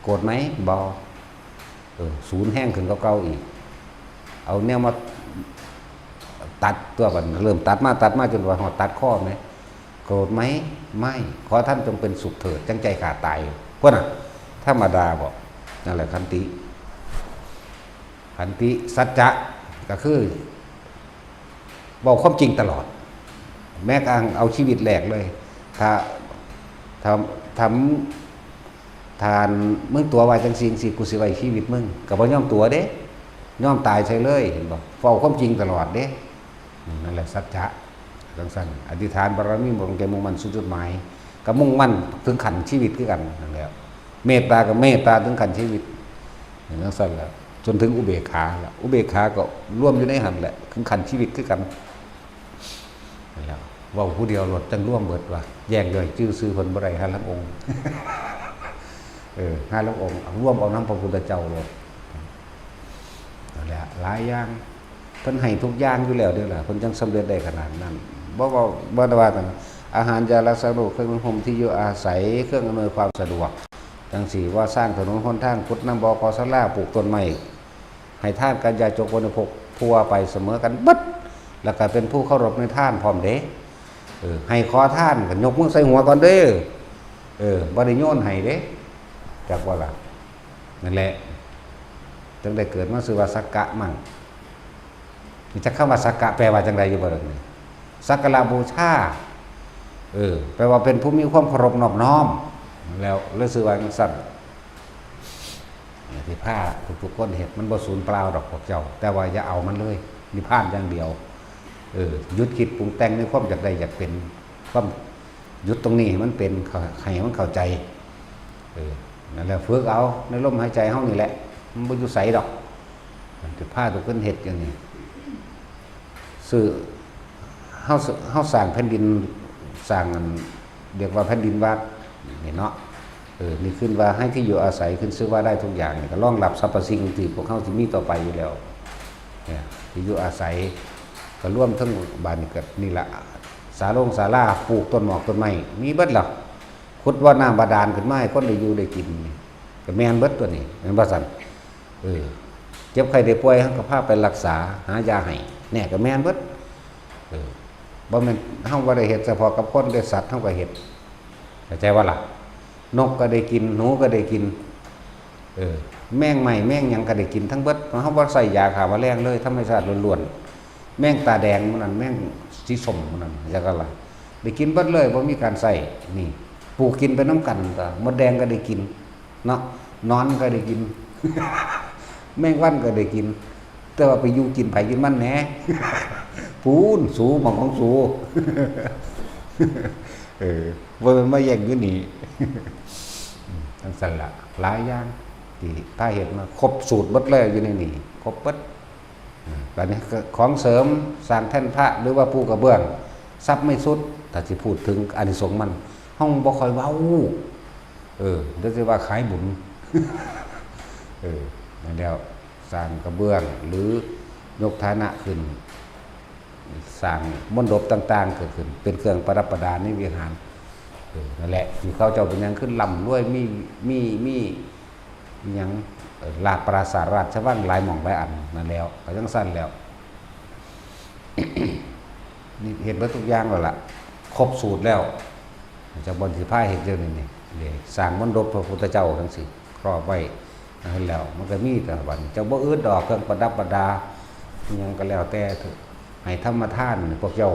โกรธไหม บ่ เออ สูนแฮงขึ้นกว่าเก่าอีก เอาแนวมาตัดตัวบัด เริ่มตัดมาตัดมาจนว่าฮอดตัดคอแหม โกรธไหม ไม่ ขอท่านจงเป็นสุขเถิด จั่งใจข้าตาย พุ้นน่ะ ธรรมดาบ่ นั่นแหละขันติ ขันติ สัจจะ ก็คือ เว้าความจริงตลอด แม้กระทั่งเอาชีวิตแลกเลย ถ้า ถ้า ถ้า ถ้ามึงตั๋วว่าจั่งซี้จั่งซี้ กูสิไว้ชีวิตมึง ก็บ่ยอมตั๋วเด้ ยอมตายใส่เลย เห็นบ่ เว้าความจริงตลอดเด้ อืม นั่นแหละสัจจะ จั่งซั่น อธิษฐานบารมี บ่ตั้งใจมุ่งมั่นสู่จุดหมาย ก็มุ่งมั่นถึงขั้นชีวิตคือกันนั่นแหละ เมตตาก็เมตตาถึงขั้นชีวิต จั่งซั่นแหละ จนถึงอุเบกขาล่ะ อุเบกขาก็รวมอยู่ในหั่นแหละ ถึงขั้นชีวิตคือกัน นั่นแหละ เว้าผู้เดียวโลดจั่งรวมเบิดว่า แยกย่อยจื่อชื่อเพิ่นบ่ได้ ห่าลางองค์ เออ ห่าลางองค์ รวมเอานำพระพุทธเจ้าโลด นั่นแหละ หลายอย่าง เพิ่นให้ทุกอย่างอยู่แล้วเด้อล่ะ เพิ่นจั่งสำเร็จได้ขนาดนั้น บ่ บ่ บ่ได้ว่ากัน อาหาร ยารักษาโรค เครื่องนุ่งห่ม ที่อยู่อาศัย เครื่องอำนวยความสะดวก จั่งซี้ ว่าสร้างถนนหนทาง ขุดน้ำบ่อ ก่อศาลา ปลูกต้นไม้ ให้ทานกัน ยาจก วัณโณคก ผู้ว่าไปเสมอกันเบิด แล้วก็เป็นผู้เคารพในทานพร้อมเด้ เออ ให้ขอทานก็ยกมือใส่หัวก่อนเด้อ เออ บ่ได้โยนให้เด้ จักว่าล่ะ นั่นแหละ จั่งได้เกิดมาชื่อว่าสักกะมัง นี่จักคำว่าสักกะแปลว่าจั่งใดอยู่บ่ล่ะนี่ สักการะบูชา เออ แปลว่าเป็นผู้มีความเคารพนอบน้อม แล้วเลยชื่อว่าจั่งซั่น ที่พาทุกๆคนเฮ็ด มันบ่สูญเปล่าดอกพวกเจ้า แต่ว่าอย่าเอามันเลย นิพพานอย่างเดียว เออ หยุดคิดปรุงแต่งในความอยากได้อยากเป็น ความ หยุดตรงนี้ให้มันเป็น ให้มันเข้าใจ เออ นั่นแหละ ฝึกเอาในลมหายใจเฮานี่แหละ มันบ่อยู่ไสดอก มันสิพาทุกคนเฮ็ดอย่างนี้ ซื้อ เฮา เฮาสร้างแผ่นดิน สร้างอัน เรียกว่าแผ่นดินวัดนี่เนาะ เออ นี่ขึ้นว่าให้ที่อยู่อาศัย ขึ้นชื่อว่าได้ทุกอย่างนี่ ก็รองรับสรรพสิ่งที่พวกเฮาสิมีต่อไปอยู่แล้ว เนี่ย ที่อยู่อาศัย ก็รวมทั้งบ้านนี่ก็นี่ละ ศาลงศาลา ปลูกต้นหมากต้นไม้ มีเบิดแล้ว ขุดบ่อน้ำบาดาลขึ้นมาให้คนได้อยู่ได้กินนี่ ก็แม่นเบิดตัวนี้ แม่นบ่ซั่น เออ เจ็บไข้ได้ป่วย เฮาก็พาไปรักษา หายาให้ แน่ ก็แม่นเบิด เออ บ่แม่นเฮาบ่ได้เฮ็ดเฉพาะกับคนเด้ สัตว์เฮาก็เฮ็ด เข้าใจบ่ล่ะ นกก็ได้กิน หนูก็ได้กิน เออ แมงไม้แมงหยังก็ได้กินทั้งเบิด เฮาบ่ใส่ยาฆ่าแมลงเลย ธรรมชาติล้วนๆ แมงตาแดงหมู่นั้น แมงสีส้มหมู่นั้น จั่งซั้นล่ะ ได้กินเบิดเลย บ่มีการใส่ นี่ ปลูกกินไปนำกัน ก็มดแดงก็ได้กิน เนาะ หนอนก็ได้กิน แมงวันก็ได้กิน แต่ว่าไปอยู่กินไผกินมันแหน่ พู้น สู หม่องของสู เออ บ่แม่นมาแย่งอยู่นี่ จั่งซั้นล่ะ หลายอย่างที่พาเฮ็ดมา ครบสูตรเบิดเลยอยู่ในนี่ ครบเบิด อืม บัดนี้ก็ของเสริม สร้างแท่นพระ หรือว่าปูกระเบื้อง ทรัพย์ไม่ทรุด ถ้าสิพูดถึงอานิสงส์มัน เฮาบ่ค่อยเว้า เออ เดี๋ยวสิว่าขายบุญ เออ นั่นแล้ว สร้างกระเบื้อง หรือยกฐานะขึ้น สร้างมณฑปต่างๆ เกิดขึ้น เป็นเครื่องประดับประดาในวิหาร เออ นั่นแหละ ที่เขาเจ้าเป็นหยังขึ้นร่ำรวย มี มี มี อิหยัง เอ่อ ราชปราสาทราชวังหลายหม่องหลายอันนั่นแล้ว ก็จั่งซั้นแล้ว นี่เฮ็ดเบิดทุกอย่างแล้วล่ะ ครบสูตรแล้ว จักบ่อนสิพาเฮ็ดเดี๋ยวนี้นี่ เด้ สร้างมณฑปพระพุทธเจ้าจั่งซี้ ครอบไว้ นั่นแล้ว มันก็มีแต่บัดนี้ เจ้าบ่อึดดอกเครื่องประดับประดา อิหยังก็แล้วแต่เถาะ ให้ธรรมทาน พวกเจ้า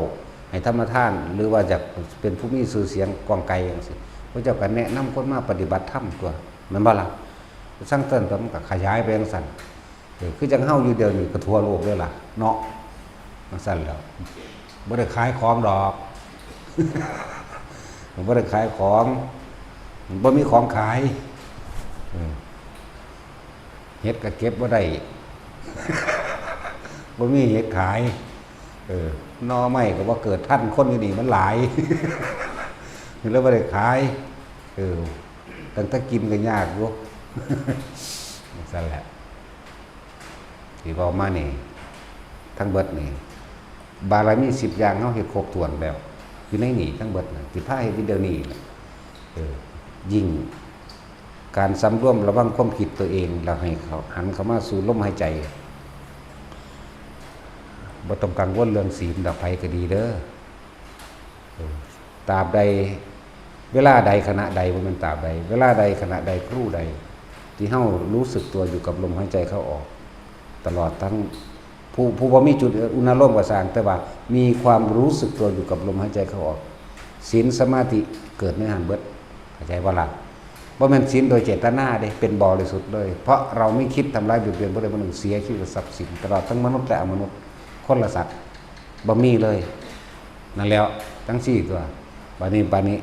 ให้ธรรมทาน หรือว่าอยากเป็นผู้มีชื่อเสียงกว้างไกลจั่งซี้ พวกเจ้าก็แนะนำคนมาปฏิบัติธรรมตั่ว แม่นบ่ล่ะ จั่งซั้นตั่ว มันก็ขยายไปจั่งซั้น เออ คือจั่งเฮาอยู่เดี๋ยวนี้ก็ทั่วโลกเลยล่ะ เนาะ จั่งซั้นแล้ว บ่ได้ขายของดอก บ่ได้ขายของ บ่มีของขาย เออ เห็ดก็เก็บบ่ได้ บ่มีเห็ดขาย เออ หน่อไม้ก็บ่เกิดทัน คนอยู่นี่มันหลาย แล้วบ่ได้ขาย เออ ตั้งแต่กินก็ยากอยู่ จั่งซั้นแหละ ที่เว้ามานี่ ทั้งเบิดนี่ บารมีสิบอย่างเฮาเฮ็ดครบถ้วนแล้ว อยู่ในนี่ทั้งเบิดน่ะ ที่พาเฮ็ดอยู่เดี๋ยวนี้น่ะ เออ ยิ่ง การสำรวมระวังความคิดตัวเอง แล้วให้เขาหันเข้ามาสู่ลมหายใจ บ่ต้องกังวลเรื่องศีลดอก ไผก็ดีเด้อ เออ ตราบใด เวลาใด ขณะใด บ่แม่นตราบใด เวลาใด ขณะใด ครู่ใด ที่เฮารู้สึกตัวอยู่กับลมหายใจเข้าออก ตลอดทั้ง ผู้ ผู้บ่มีจุดอุณาโลมก็ซ่าง แต่ว่ามีความรู้สึกตัวอยู่กับลมหายใจเข้าออก ศีลสมาธิเกิดในหั้นเบิด เข้าใจบ่ล่ะ? บ่แม่นศีลโดยเจตนาเด้ เป็นบริสุทธิ์เลย เพราะเราไม่คิดทำร้ายเบียดเบียนผู้ใดผู้หนึ่ง เสียชีวิตกับทรัพย์สิน ตลอดทั้งมนุษย์และอมนุษย์ คนและสัตว์ บ่มีเลย นั่นแหล้ว จั่งซี้ตั๊ว บัดนี้ บัดนี้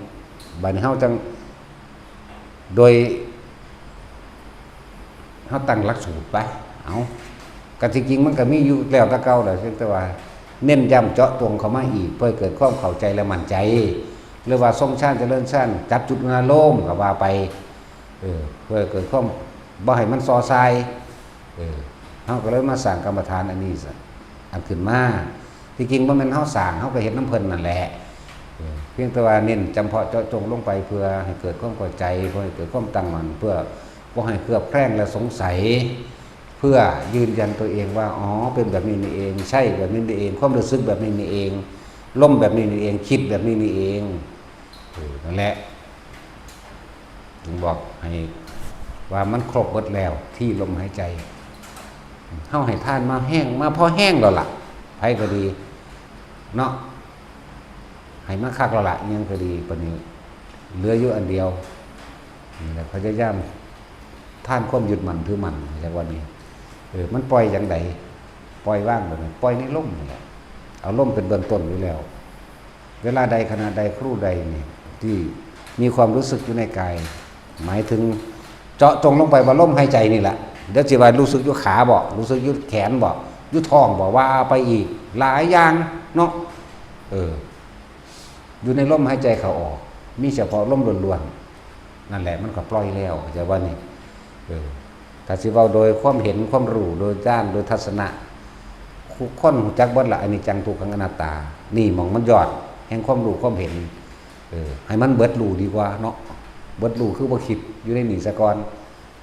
บัดนี้เฮาจั่ง โดย เฮาตั้งหลักสูตรไป เอา ก็ที่จริงมันก็มีอยู่แล้วแต่เก่าแหละ เพียงแต่ว่าเน้นย้ำเจาะจงเข้ามาอีก เพื่อให้เกิดความเข้าใจและมั่นใจ หรือว่าทรงฌานเจริญฌาน จับจุดอุณาโลมก็ว่าไป เออ เพื่อให้เกิดความ บ่ให้มันซอซาย เออ เฮาก็เลยมาสร้างกรรมฐานอันนี้ซะ อันขึ้นมา ที่จริงบ่แม่นเฮาสร้าง เฮาก็เฮ็ดนำเพิ่นนั่นแหละ เออ เพียงแต่ว่าเน้นจำเพาะเจาะจงลงไป เพื่อให้เกิดความเข้าใจ เพื่อให้เกิดความตั้งมั่น เพื่อบ่ให้เคลือบแคลงและสงสัย เพื่อยืนยันตัวเองว่า อ๋อ เป็นแบบนี้นี่เอง ใช่แบบนี้นี่เอง ความรู้สึกแบบนี้นี่เอง ลมแบบนี้นี่เอง คิดแบบนี้นี่เอง เออ นั่นแหละ ถึงบอกให้ว่ามันครบเบิดแล้วที่ลมหายใจ เฮาให้ทานมาแฮง มาพอแฮงแล้วล่ะ ไผก็ดี เนาะ ให้มาคักแล้วล่ะ อิหยังก็ดี บัดนี้เหลืออยู่อันเดียว นี่แหละ พยายามทานความยึดมั่นถือมั่น จักวันนี้ เออ มันปล่อยจั่งใด ปล่อยวางแบบไหน ปล่อยในลมนี่แหละ เอาลมเป็นเบื้องต้นอยู่แล้ว เวลาใด ขณะใด ครู่ใดนี่ ที่มีความรู้สึกอยู่ในกาย หมายถึงเจาะจงลงไปว่าลมหายใจนี่แหละ เดี๋ยวสิว่ารู้สึกอยู่ขาบ่ รู้สึกอยู่แขนบ่ อยู่ท้องบ่ ว่าไปอีกหลายอย่างเนาะ เออ อยู่ในลมหายใจเข้าออก มีเฉพาะลมล้วนๆ นั่นแหละ มันก็ปล่อยแล้ว เข้าใจบ่นี่ เออ ถ้าสิเว้าโดยความเห็น ความรู้ โดยญาณ โดยทัศนะ คุ คนรู้จักเบิดละ อนิจจัง ทุกขัง อนัตตา นี่หม่องมันยอด แห่งความรู้ความเห็น เออ ให้มันเบิดรู้ดีกว่าเนาะ เบิดรู้คือบ่คิดอยู่ในนี่ซะก่อน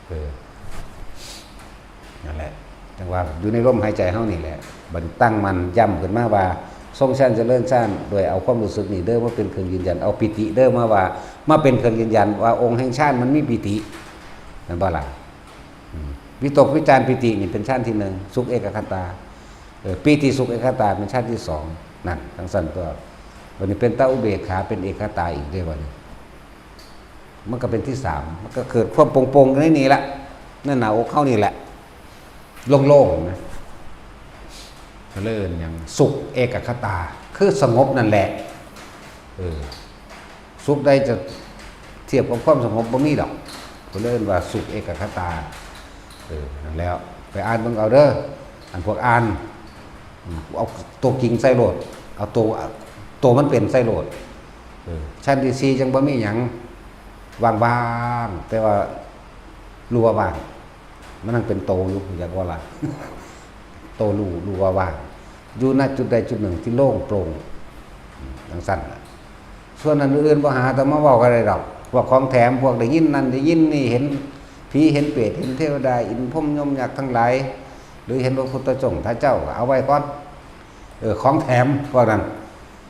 เออ นั่นแหละ จั่งว่าอยู่ในลมหายใจเฮานี่แหละ บัดตั้งมั่นย้ำขึ้นมาว่า ทรงฌานเจริญฌาน โดยเอาความรู้สึกนี่เด้อมาเป็นเครื่องยืนยัน เอาปีติเด้อมาว่า มาเป็นเครื่องยืนยันว่าองค์แห่งฌานมันมีปีติ แม่นบ่ล่ะ? อืม วิตกวิจารปีตินี่เป็นฌานที่หนึ่ง สุขเอกคตา เออ ปีติสุขเอกคตาเป็นฌานที่สอง นั่น จั่งซั่นตั๊ว บัดนี้เป็นตาอุเบกขา เป็นเอกคตาอีกเด้บัดนี้ มันก็เป็นที่สาม มันก็เกิดความโปร่งๆ อยู่ในนี่ละ ในหน้าอกเฮานี่แหละ โล่งๆ นะ เขาเรียกหยัง สุขเอกคตา คือสงบนั่นแหละ เออ สุขใดจะเทียบกับความสงบบ่มีดอก เขาเรียกว่าสุขเอกคตา เออ นั่นแล้ว ไปอ่านเบิ่งเอาเด้อ อันพวกอ่าน อืม เอาตัวจริงใส่โลด เอาตัว ตัวมันเป็นใส่โลด เออ ชั้นที่สี่จั่งบ่มีหยัง ว่างๆ แต่ว่ารู้ว่าว่าง มันยังเป็นโตอยู่ อยากว่าล่ะ โตรู้ รู้ว่าว่าง อยู่ ณ จุดใดจุดหนึ่งที่โล่งโปร่ง อืม จั่งซั่นน่ะ ส่วนอันอื่นบ่หาแต่มาเว้าก็ได้ดอก พวกของแถม พวกได้ยินนั่นได้ยินนี่ เห็นผีเห็นเปรต เห็นเทวดา อินทร์พรหมยมยักษ์ทั้งหลาย หรือเห็นพระพุทธเจ้า พระเจ้า เอาไว้ก่อน เออ ของแถมพวกนั้น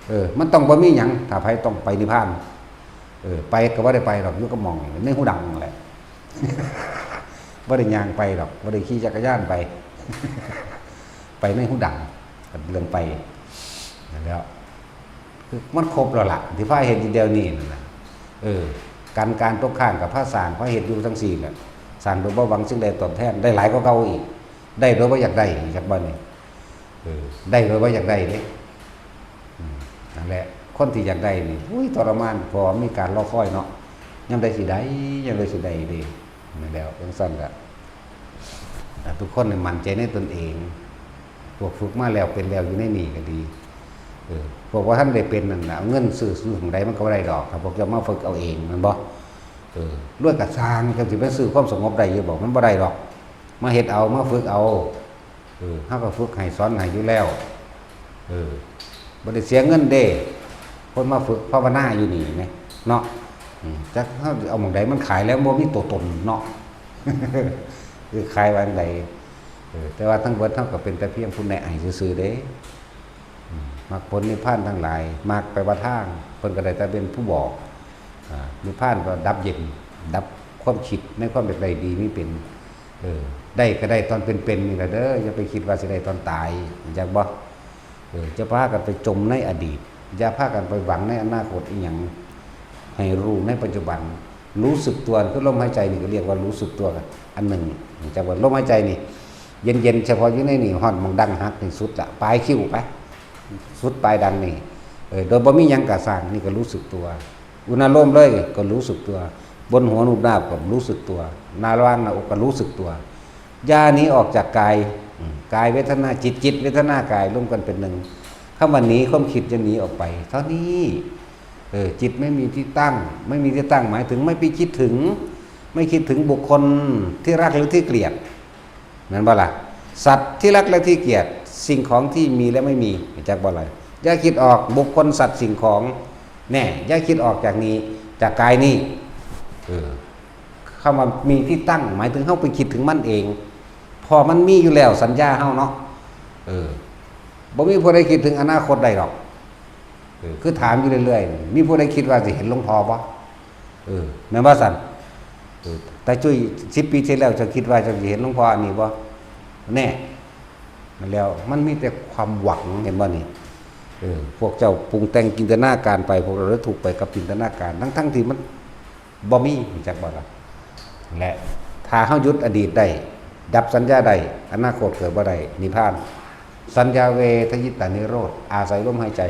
เออ มันต้องบ่มีหยัง ถ้าไผต้องไปนิพพาน เออ ไปก็บ่ได้ไปดอก อยู่กับหม่องในหูดังนั่นแหละ บ่ได้ย่างไปดอก บ่ได้ขี่จักรยานไป ไปในหูดัง เรื่องไป นั่นแหล้ว คือมันครบแล้วล่ะ ที่พาเฮ็ดอยู่เดี๋ยวนี้นั่นน่ะ เออ การ การตกค้างกับพาสร้าง พาเฮ็ดอยู่จั่งซี้แหละ สร้างโดยบ่หวังสิ่งใดตอบแทน ได้หลายกว่าเก่าอีก ได้โดยบ่อยากได้ จักบ่นี่ เออ ได้โดยบ่อยากได้เด้ อืม นั่นแหละ คนที่อยากได้นี่ อุ้ย ทรมาน เพราะว่ามีการรอคอยเนาะ ยามใดสิได้ ยามใดสิได้เด้ นั่นแหล้ว จั่งซั่นล่ะ อ่ะ ทุกคนนี่มั่นใจในตนเอง พวกฝึกมาแล้วเป็นแล้วอยู่ในนี่ก็ดี เออ พวกบ่ทันได้เป็นนั่นน่ะ เอาเงินซื้อ ซื้อหม่องใดมันก็บ่ได้ดอก ถ้าพวกเจ้ามาฝึกเอาเอง แม่นบ่? เออ รวยก็ซ่าง เจ้าสิไปซื้อความสงบได้อยู่บ่? มันบ่ได้ดอก มาเฮ็ดเอา มาฝึกเอา เออ เฮาก็ฝึกให้สอนให้อยู่แล้ว เออ บ่ได้เสียเงินเด้ คนมาฝึกภาวนาอยู่นี่แหม เนาะ อืมจักเฮาเอาหม่องใดมันขายแล้วบ่มีตัวตนเนาะ คือขายว่าจั่งใด เออ แต่ว่าทั้งเบิดเฮาก็เป็นแต่เพียงผู้แนะให้ซื่อๆเด้ อืม มรรคผลนิพพานทั้งหลาย มรรคแปลว่าทาง เพิ่นก็ได้แต่เป็นผู้บอก อ่า นิพพานก็ดับเย็น ดับความคิดในความอยากได้ดีมีเป็น เออ ได้ก็ได้ตอนเป็นๆนี่ล่ะเด้อ อย่าไปคิดว่าสิได้ตอนตาย รู้จักบ่ เออ จะพากันไปจมในอดีต อย่าพากันไปหวังในอนาคตอีหยัง ให้รู้ในปัจจุบัน รู้สึกตัว คือลมหายใจนี่ก็เรียกว่ารู้สึกตัว อันหนึ่ง รู้จักว่าลมหายใจนี่ เย็นๆ เฉพาะอยู่ในนี่ ฮอดหม่องดั้งหักนี่สุดละ ปลายคิ้วไป สุดปลายดั้งนี่ เออ โดยบ่มีหยังกะซ่าง นี่ก็รู้สึกตัว อุณาโลมเลยก็รู้สึกตัว บนหัวนูบนาบก็รู้สึกตัว หน้าล่างหน้าอกก็รู้สึกตัว อย่าหนีออกจากกาย อืม กายเวทนาจิต จิตเวทนากายรวมกันเป็นหนึ่ง คำว่าหนีความคิดจะหนีออกไป เท่านี้ เออ จิตไม่มีที่ตั้ง ไม่มีที่ตั้งหมายถึงไม่ไปคิดถึง ไม่คิดถึงบุคคลที่รักหรือที่เกลียด แม่นบ่ล่ะ สัตว์ที่รักและที่เกลียด สิ่งของที่มีและไม่มี รู้จักบ่ล่ะ อย่าคิดออกบุคคลสัตว์สิ่งของ แน่ อย่าคิดออกจากนี้ จากกายนี้ เออ คำว่ามีที่ตั้ง หมายถึงเฮาไปคิดถึงมันเอง เพราะมันมีอยู่แล้วสัญญาเฮาเนาะ เออ บ่มีผู้ใดคิดถึงอนาคตได้ดอก เออ คือถามอยู่เรื่อยๆ มีผู้ใดคิดว่าสิเห็นหลวงพ่อบ่ เออ แม่นบ่ซั่น เออ แต่จุ้ย สิบปีที่แล้วเจ้าคิดว่าเจ้าสิเห็นหลวงพ่ออันนี้บ่ แน่ นั่นแล้ว มันมีแต่ความหวัง เห็นบ่นี่ เออ พวกเจ้าปรุงแต่งจินตนาการไป พวกเราเลยทุกข์ไปกับจินตนาการ ทั้งๆที่มัน บ่มี รู้จักบ่ล่ะ และถ้าเฮาหยุดอดีตได้ ดับสัญญาได้ อนาคตเกิดบ่ได้ นิพพาน สัญญาเวทยิตานิโรธ อาศัยลมหายใจ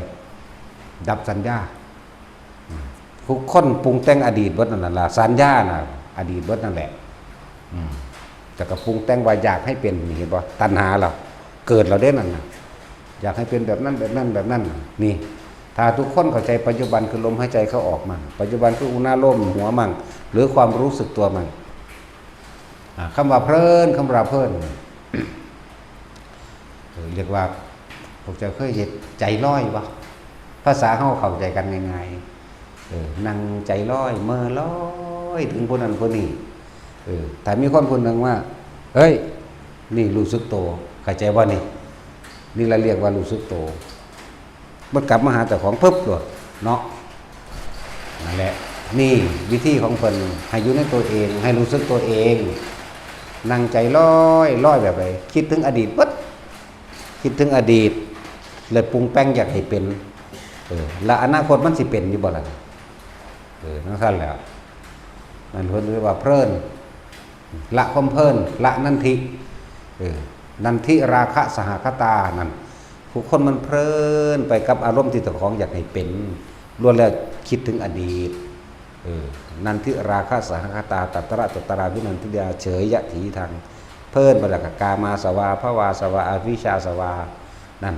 ดับสัญญา ทุกคนปรุงแต่งอดีตเบิดนั่นล่ะ สัญญาน่ะ อดีตเบิดนั่นแหละ อืม แต่ก็ปรุงแต่งว่าอยากให้เป็น นี่เห็นบ่ ตัณหาเราเกิดเราเด้นั่นน่ะ อยากให้เป็นแบบนั้น แบบนั้น แบบนั้น นี่ ถ้าทุกคนเข้าใจปัจจุบันคือลมหายใจเข้าออกมั่ง ปัจจุบันคืออุณาโลมหัวมั่ง หรือความรู้สึกตัวมั่ง อ่า คำว่าเพลิน คำว่าเพลิน เออ เรียกว่า พวกเจ้าเคยเฮ็ดใจลอยบ่ ภาษาเฮาเข้าใจกันง่ายๆ เออ นั่งใจลอย เม่อลอย ถึงผู้นั้นผู้นี้ เออ ถ้ามีคนผู้หนึ่งว่า "เฮ้ย นี่รู้สึกโต เข้าใจบ่นี่ นี่ละเรียกว่ารู้สึกโต" มันกลับมาหาเจ้าของปึ๊บโลดเนาะ นั่นแหละ นี่วิธีของเพิ่น ให้อยู่ในตัวเอง ให้รู้สึกตัวเอง นั่งใจลอยลอยแบบใด คิดถึงอดีตเบิด คิดถึงอดีต เลยปรุงแต่งอยากให้เป็น เออ และอนาคตมันสิเป็นอยู่บ่ล่ะ เออ จั่งซั้นแหล้ว นั่นเพิ่นเรียกว่าเพลิน ละความเพลิน ละนันทิ เออ นันทิราคะสหคตา นั่น ผู้คนมันเพลินไปกับอารมณ์ที่เจ้าของอยากให้เป็น ล้วนแล้วคิดถึงอดีต เออ นันทิราคะสหคตา ตัตระตัตราวินันทิยา เฉยยะถีทัง เพลินไปแล้วก็กามาสวา ภวาสวา อวิชชาสวา นั่น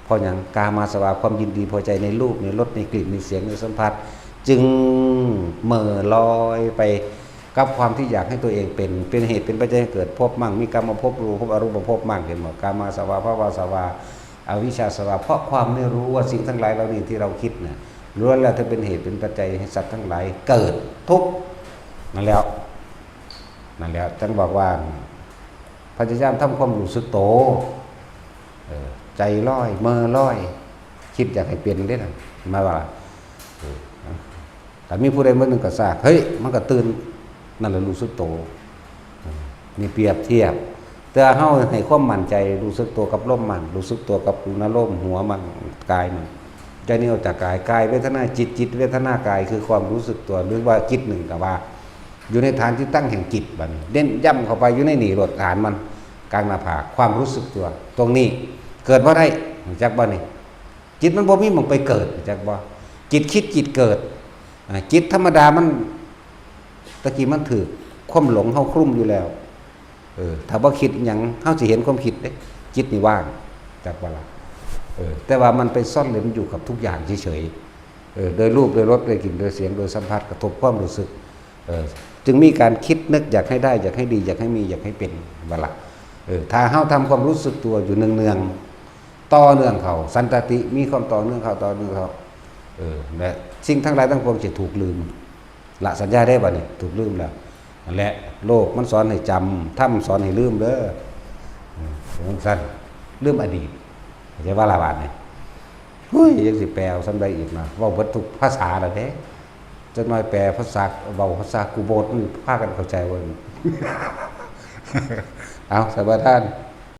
เพราะหยัง กามาสวา ความยินดีพอใจในรูป ในรส ในกลิ่น ในเสียง ในสัมผัส จึงเม่อลอยไปกับความที่อยากให้ตัวเองเป็น เป็นเหตุเป็นปัจจัยให้เกิดภพมั่ง มีกามภพ รูปภพ อรูปภพมั่ง เห็นบ่ กามาสวา ภวาสวา อวิชชาสวา เพราะความไม่รู้ว่าสิ่งทั้งหลายเหล่านี้ที่เราคิดน่ะ ล้วนแล้วแต่เป็นเหตุเป็นปัจจัยให้สัตว์ทั้งหลายเกิดทุกข์ นั่นแล้ว นั่นแล้ว จั่งบอกว่า พยายามทำความรู้สึกโต เออ ใจลอย เม่อลอย คิดอยากให้เป็นเด้นั่น มาว่า เออ ถ้ามีผู้ใดมื้อหนึ่งกระซาก เฮ้ย มันก็ตื่น นั่นแหละรู้สึกโต เออ นี่เปรียบเทียบ แต่เฮาให้ความมั่นใจ รู้สึกตัวกับลมมัน รู้สึกตัวกับอุณาโลมหัวมัน กายมัน ใจนี้ออกจากกาย กายเวทนาจิต จิตเวทนากาย คือความรู้สึกตัว หรือว่าจิตหนึ่งก็ว่า อยู่ในฐานที่ตั้งแห่งจิต บัดนี้เน้นย้ำเข้าไปอยู่ในนี่โลด ฐานมัน กลางหน้าผาก ความรู้สึกตัว ตรงนี้เกิดบ่ได้ รู้จักบ่นี่ จิตมันบ่มีหม่องไปเกิด รู้จักบ่ จิตคิดจิตเกิด อ่า จิตธรรมดามัน ตะกี้มันถืกความหลงเฮาคลุมอยู่แล้ว เออ ถ้าบ่คิดอิหยัง เฮาสิเห็นความคิดเด้ จิตนี่ว่าง จักบ่ล่ะ เออ แต่ว่ามันไปซ่อนเร้นอยู่กับทุกอย่างเฉยๆ เออ โดยรูป โดยรส โดยกลิ่น โดยเสียง โดยสัมผัส กระทบความรู้สึก เออ จึงมีการคิดนึกอยากให้ได้ อยากให้ดี อยากให้มี อยากให้เป็น บ่ล่ะ เออ ถ้าเฮาทำความรู้สึกตัวอยู่เนืองๆ ต่อเนื่องเข้า สันตติ มีความต่อเนื่องเข้า ต่อเนื่องเข้า เออ และสิ่งทั้งหลายทั้งปวงจะถูกลืม ละสัญญาได้บัดนี้ ถูกลืมแล้ว นั่นแหละ โลกมันสอนให้จำ ธรรมสอนให้ลืมเด้อ อืม จั่งซั่น ลืมอดีต เข้าใจว่าละบาดนี้ เฮ้ย ยังสิแปลเอาส่ำใดอีกนะ เว้าเบิดทุกภาษาแล้วเด้ จักหน่อยแปลภาษา เว้าภาษากูโบด มันพากันเข้าใจบ่ เอา สมาทาน